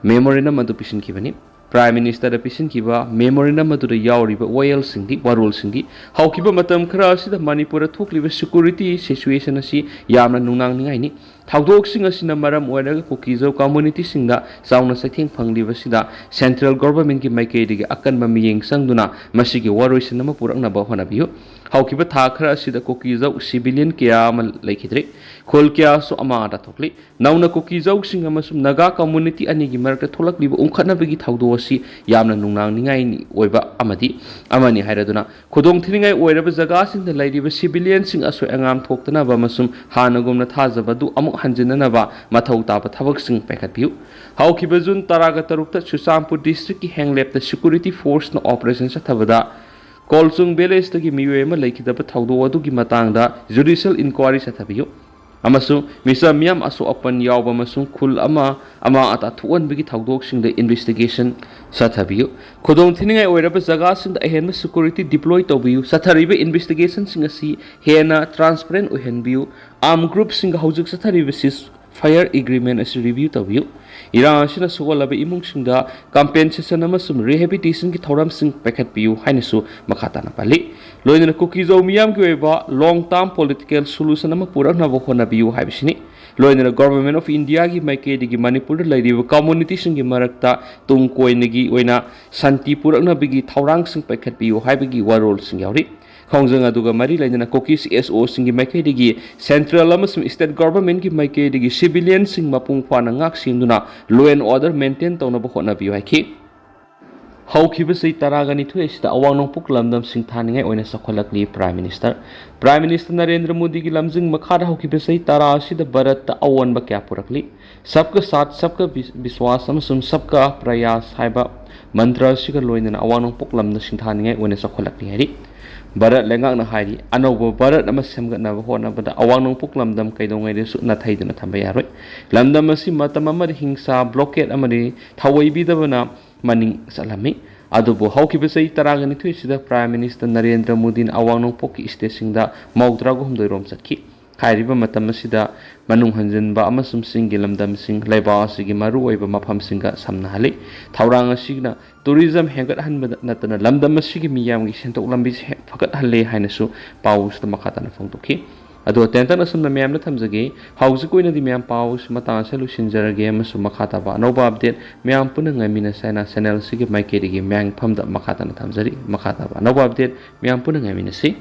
ꯃꯦꯃꯣꯔꯦꯟꯗꯝ ꯑꯗꯨ ꯄꯤꯁꯤꯟꯈꯤꯕꯅꯤ꯫ Prime Ministerꯗ ꯄꯤꯁꯤꯟꯈꯤꯕ memorandum ꯑꯗꯨꯗ ꯌꯥꯎꯔꯤꯕ ꯋꯥꯌꯦꯜꯁꯤꯡꯗꯤ, ꯋꯥꯔꯣꯜꯁꯤꯡꯗꯤ ꯍꯧꯈꯤꯕ ꯃꯇꯝ ꯈꯔ ꯑꯁꯤꯗ ꯃꯅꯤꯄꯨꯔꯗ ꯊꯣꯛꯂꯤꯕ security situation ꯑꯁꯤ ꯌꯥꯝꯅ ꯅꯨꯡꯅꯥꯡꯅꯤꯡꯉꯥꯏꯅꯤ꯫ ꯊꯧꯗꯣꯛꯁꯤꯡ ꯑꯁꯤꯅ ꯃꯔꯝ ꯑꯣꯏꯔꯒ ꯀꯨꯀꯤꯖꯧ communityꯁꯤꯡꯗ ꯆꯥꯎꯅ ꯆꯩꯊꯦꯡ ꯐꯪꯂꯤꯕꯁꯤꯗ central governmentꯀꯤ ꯃꯥꯏꯀꯩꯗꯒꯤ ꯑꯀꯟꯕ ꯃꯤꯠꯌꯦꯡ ꯆꯪꯗꯨꯅ ꯃꯁꯤꯒꯤ ꯋꯥꯔꯣꯏꯁꯤꯟ ꯑꯃ ꯄꯨꯔꯛꯅꯕ ꯍꯣꯠꯅꯕꯤꯌꯨ꯫ ꯍꯧꯈꯤꯕ ꯊꯥ ꯈꯔ ꯑꯁꯤꯗ ꯀꯨꯀꯤꯖꯧ civilian ꯀꯌꯥ ꯑꯃ ꯂꯩꯈꯤꯗ꯭ꯔꯦ꯫ ꯈꯨꯜ ꯀꯌꯥꯁꯨ ꯑꯃꯥꯡ ꯑꯇꯥ ꯊꯣꯛꯂꯤ꯫ ꯅꯧꯅ ꯀꯨꯀꯤꯖꯧꯁꯤꯡ ꯑꯃꯁꯨꯡ ꯅꯥꯒꯥ community ꯑꯅꯤꯒꯤ ꯃꯔꯛꯇ ꯊꯣꯛꯂꯛꯂꯤꯕ ꯎꯪꯈꯠꯅꯕꯒꯤ ꯊꯧꯗꯣꯛ ꯑꯁꯤ ꯌꯥꯝꯅ ꯅꯨꯡꯅꯥꯡꯅꯤꯡꯉꯥꯏ ꯑꯣꯏꯕ ꯑꯃꯗꯤ ꯑꯃꯅꯤ ꯍꯥꯏꯔꯗꯨꯅ, ꯈꯨꯗꯣꯡꯊꯤꯅꯤꯡꯉꯥꯏ ꯑꯣꯏꯔꯕ ꯖꯒꯥꯁꯤꯡꯗ ꯂꯩꯔꯤꯕ civilianꯁꯤꯡ ꯑꯁꯣꯏ ꯑꯉꯥꯝ ꯊꯣꯛꯇꯅꯕ ꯑꯃꯁꯨꯡ ꯍꯥꯟꯅꯒꯨꯝꯅ ꯊꯥꯖꯕ ꯑꯗꯨ ꯑꯃꯨꯛ ꯍꯟꯖꯤꯟꯅꯅꯕ ꯃꯊꯧ ꯇꯥꯕ ꯊꯕꯛꯁꯤꯡ ꯄꯥꯏꯈꯠꯄꯤꯌꯨ꯫ ꯍꯧꯈꯤꯕ June ꯇꯔꯥꯒ ꯇꯔꯨꯛꯇ ꯆꯨꯔꯆꯥꯟꯄꯨꯔ districtꯀꯤ ꯍꯦꯡꯂꯦꯞꯇ security forceꯅ operation ꯆꯠꯊꯕꯗ ꯀꯣꯜꯆꯨꯡ villageꯇꯒꯤ ꯃꯤꯑꯣꯏ ꯑꯃ ꯂꯩꯈꯤꯗꯕ ꯊꯧꯗꯣꯛ ꯑꯗꯨꯒꯤ ꯃꯇꯥꯡꯗ judicial inquiry ꯆꯠꯊꯕꯤꯌꯨ ꯑꯃꯁꯨꯡ ꯃꯤꯆꯝ ꯃꯤꯌꯥꯝ ꯑꯁꯣꯛ ꯑꯄꯟ ꯌꯥꯎꯕ ꯑꯃꯁꯨꯡ ꯈꯨꯜ ꯑꯃ ꯑꯃꯥꯡ ꯑꯇꯥ ꯊꯣꯛꯍꯟꯕꯒꯤ ꯊꯧꯗꯣꯛꯁꯤꯡꯗ investigation ꯆꯠꯊꯕꯤꯌꯨ꯫ ꯈꯨꯗꯣꯡꯊꯤꯅꯤꯡꯉꯥꯏ ꯑꯣꯏꯔꯕ ꯖꯒꯥꯁꯤꯡꯗ ꯑꯍꯦꯟꯕ security deploy ꯇꯧꯕꯤꯌꯨ꯫ ꯆꯠꯊꯔꯤꯕ investigationꯁꯤꯡ ꯑꯁꯤ ꯍꯦꯟꯅ transparent ꯑꯣꯏꯍꯟꯕꯤꯌꯨ꯫ Armed groupꯁꯤꯡꯒ ꯍꯧꯖꯤꯛ ꯆꯠꯊꯔꯤꯕ ceasefire agreement ꯑꯁꯤ review ꯇꯧꯕꯤꯌꯨ꯫ ꯏꯔꯥꯡ ꯑꯁꯤꯅ ꯁꯣꯛꯍꯜꯂꯕ ꯏꯃꯨꯡꯁꯤꯡꯗ compensation ꯑꯃꯁꯨꯡ rehabilitationꯒꯤ ꯊꯧꯔꯝꯁꯤꯡ ꯄꯥꯏꯈꯠꯄꯤꯌꯨ ꯍꯥꯏꯅꯁꯨ ꯃꯈꯥ ꯇꯥꯅ ꯄꯜꯂꯤ꯫ ꯂꯣꯏꯅꯅ ꯀꯨꯀꯤꯖꯧ ꯃꯤꯌꯥꯝꯒꯤ ꯑꯣꯏꯕ long term political solution ꯑꯃ ꯄꯨꯔꯛꯅꯕ ꯍꯣꯠꯅꯕꯤꯌꯨ ꯍꯥꯏꯕꯁꯤꯅꯤ꯫ ꯂꯣꯏꯅꯅ Government of Indiaꯒꯤ ꯃꯥꯏꯀꯩꯗꯒꯤ ꯃꯅꯤꯄꯨꯔꯗ ꯂꯩꯔꯤꯕ communityꯁꯤꯡꯒꯤ ꯃꯔꯛꯇ ꯇꯨꯡ ꯀꯣꯏꯅꯒꯤ ꯑꯣꯏꯅ ꯁꯥꯟꯇꯤ ꯄꯨꯔꯛꯅꯕꯒꯤ ꯊꯧꯔꯥꯡꯁꯤꯡ ꯄꯥꯏꯈꯠꯄꯤꯌꯨ ꯍꯥꯏꯕꯒꯤ ꯋꯥꯔꯣꯜꯁꯤꯡ ꯌꯥꯎꯔꯤ꯫ ꯈꯣꯡꯖꯪ ꯑꯗꯨꯒ ꯃꯔꯤ ꯂꯩꯅꯅ ꯀꯨꯀꯤꯁ SOCꯁꯤꯡꯒꯤ ꯃꯥꯏꯀꯩꯗꯒꯤ central ꯑꯃꯁꯨꯡ state governmentꯀꯤ ꯃꯥꯏꯀꯩꯗꯒꯤ civilianꯁꯤꯡ ꯃꯄꯨꯡ ꯐꯥꯅ ꯉꯥꯛ ꯁꯦꯟꯗꯨꯅ law and order maintain ꯇꯧꯅꯕ ꯍꯣꯠꯅꯕꯤꯌꯨ ꯍꯥꯏꯈꯤ꯫ ꯍꯧꯈꯤꯕ ꯆꯍꯤ ꯇꯔꯥꯒ ꯅꯤꯊꯣꯏ ꯑꯁꯤꯗ ꯑꯋꯥꯡ ꯅꯣꯡꯄꯣꯛ ꯂꯝꯗꯝ ꯁꯤꯡꯊꯥꯅꯤꯡꯉꯥꯏ ꯑꯣꯏꯅ ꯆꯥꯎꯈꯠꯂꯛꯂꯤ꯫ Prime Minister, Prime Minister Narendra ꯃꯣꯗꯤꯒꯤ ꯂꯝꯖꯤꯡ ꯃꯈꯥꯗ ꯍꯧꯈꯤꯕ ꯆꯍꯤ ꯇꯔꯥ ꯑꯁꯤꯗ ꯚꯥꯔꯠꯇ ꯑꯑꯣꯟꯕ ꯀꯌꯥ ꯄꯨꯔꯛꯂꯤ꯫ Sabka Saath, Sabka Vis-, Vishwas ꯑꯃꯁꯨꯡ Sabka Prayas ꯍꯥꯏꯕ ꯃꯟꯇ꯭ꯔ ꯑꯁꯤꯒ ꯂꯣꯏꯅꯅ ꯑꯋꯥꯡ ꯅꯣꯡꯄꯣꯛ ꯂꯝꯗ ꯁꯤꯡꯊꯥꯅꯤꯡꯉꯥꯏ ꯑꯣꯏꯅ ꯆꯥꯎꯈꯠꯂꯛꯂꯤ ꯍꯥꯏꯔꯤ꯫ ꯚꯥꯔꯠ ꯂꯩꯉꯥꯛꯅ ꯍꯥꯏꯔꯤ, ꯑꯅꯧꯕ ꯚꯥꯔꯠ ꯑꯃ ꯁꯦꯝꯒꯠꯅꯕ ꯍꯣꯠꯅꯕꯗ ꯑꯋꯥꯡ ꯅꯣꯡꯄꯣꯛ ꯂꯝꯗꯝ ꯀꯩꯗꯧꯉꯩꯗꯁꯨ ꯅꯥꯊꯩꯗꯨꯅ ꯊꯝꯕ ꯌꯥꯔꯣꯏ꯫ ꯂꯝꯗꯝ ꯑꯁꯤ ꯃꯇꯝ ꯑꯃꯗ ꯍꯤꯡꯁꯥ, blockade ꯑꯃꯗꯤ ꯊꯧꯑꯣꯏꯕꯤꯗꯕꯅ ꯃꯅꯤꯡ ꯆꯠꯂꯝꯃꯤ꯫ ꯑꯗꯨꯕꯨ ꯍꯧꯈꯤꯕ ꯆꯍꯤ ꯇꯔꯥꯒ ꯅꯤꯊꯣꯏꯁꯤꯗ Prime Minister ꯅꯔꯦꯟꯗ꯭ꯔ ꯃꯣꯗꯤꯅ ꯑꯋꯥꯡ ꯅꯣꯡꯄꯣꯛꯀꯤ stateꯁꯤꯡꯗ ꯃꯧꯗ꯭ꯔꯥꯒ ꯍꯨꯝꯗꯣꯏ ꯔꯣꯝ ꯆꯠꯈꯤ꯫ ꯍꯥꯏꯔꯤꯕ ꯃꯇꯝ ꯑꯁꯤꯗ ꯃꯅꯨꯡ ꯍꯟꯖꯤꯟꯕ ꯑꯃꯁꯨꯡ ꯆꯤꯡꯒꯤ ꯂꯝꯗꯝꯁꯤꯡ ꯂꯩꯕꯥꯛ ꯑꯁꯤꯒꯤ ꯃꯔꯨꯑꯣꯏꯕ ꯃꯐꯝꯁꯤꯡꯒ ꯁꯝꯅꯍꯜꯂꯤ꯫ ꯊꯧꯔꯥꯡ ꯑꯁꯤꯅ ꯇꯨꯔꯤꯖꯝ ꯍꯦꯟꯒꯠꯍꯟꯕꯗ ꯅꯠꯇꯅ ꯂꯝꯗꯝ ꯑꯁꯤꯒꯤ ꯃꯤꯌꯥꯝꯒꯤ ꯁꯦꯟꯊꯣꯛ ꯂꯝꯕꯤꯁꯦ ꯍꯦ-, ꯐꯒꯠꯍꯜꯂꯦ ꯍꯥꯏꯅꯁꯨ ꯄꯥꯎ ꯑꯁꯤꯗ ꯃꯈꯥ ꯇꯥꯅ ꯐꯣꯡꯗꯣꯛꯈꯤ꯫ ꯑꯗꯣ ꯇꯦꯟꯇꯛꯅ ꯑꯁꯨꯝꯅ ꯃꯌꯥꯝꯗ ꯊꯝꯖꯒꯦ꯫ ꯍꯧꯖꯤꯛꯀꯤ ꯑꯣꯏꯅꯗꯤ ꯃꯌꯥꯝ ꯄꯥꯎ ꯑꯁꯤ ꯃꯇꯥꯡ ꯑꯁꯤꯗ ꯂꯣꯏꯁꯤꯟꯖꯔꯒꯦ ꯑꯃꯁꯨꯡ ꯃꯈꯥ ꯇꯥꯕ ꯑꯅꯧꯕ update ꯃꯌꯥꯝ ꯄꯨꯟꯅ ꯉꯥꯏꯃꯤꯟꯅꯁꯦ ꯍꯥꯏꯅ channel ꯑꯁꯤꯒꯤ ꯃꯥꯏꯀꯩꯗꯒꯤ ꯃꯌꯥꯝꯒꯤ ꯐꯝꯗ ꯃꯈꯥ ꯇꯥꯅ ꯊꯝꯖꯔꯤ꯫ ꯃꯈꯥ ꯇꯥꯕ ꯑꯅꯧꯕ update ꯃꯌꯥꯝ ꯄꯨꯟꯅ ꯉꯥꯏꯃꯤꯟꯅꯁꯤ꯫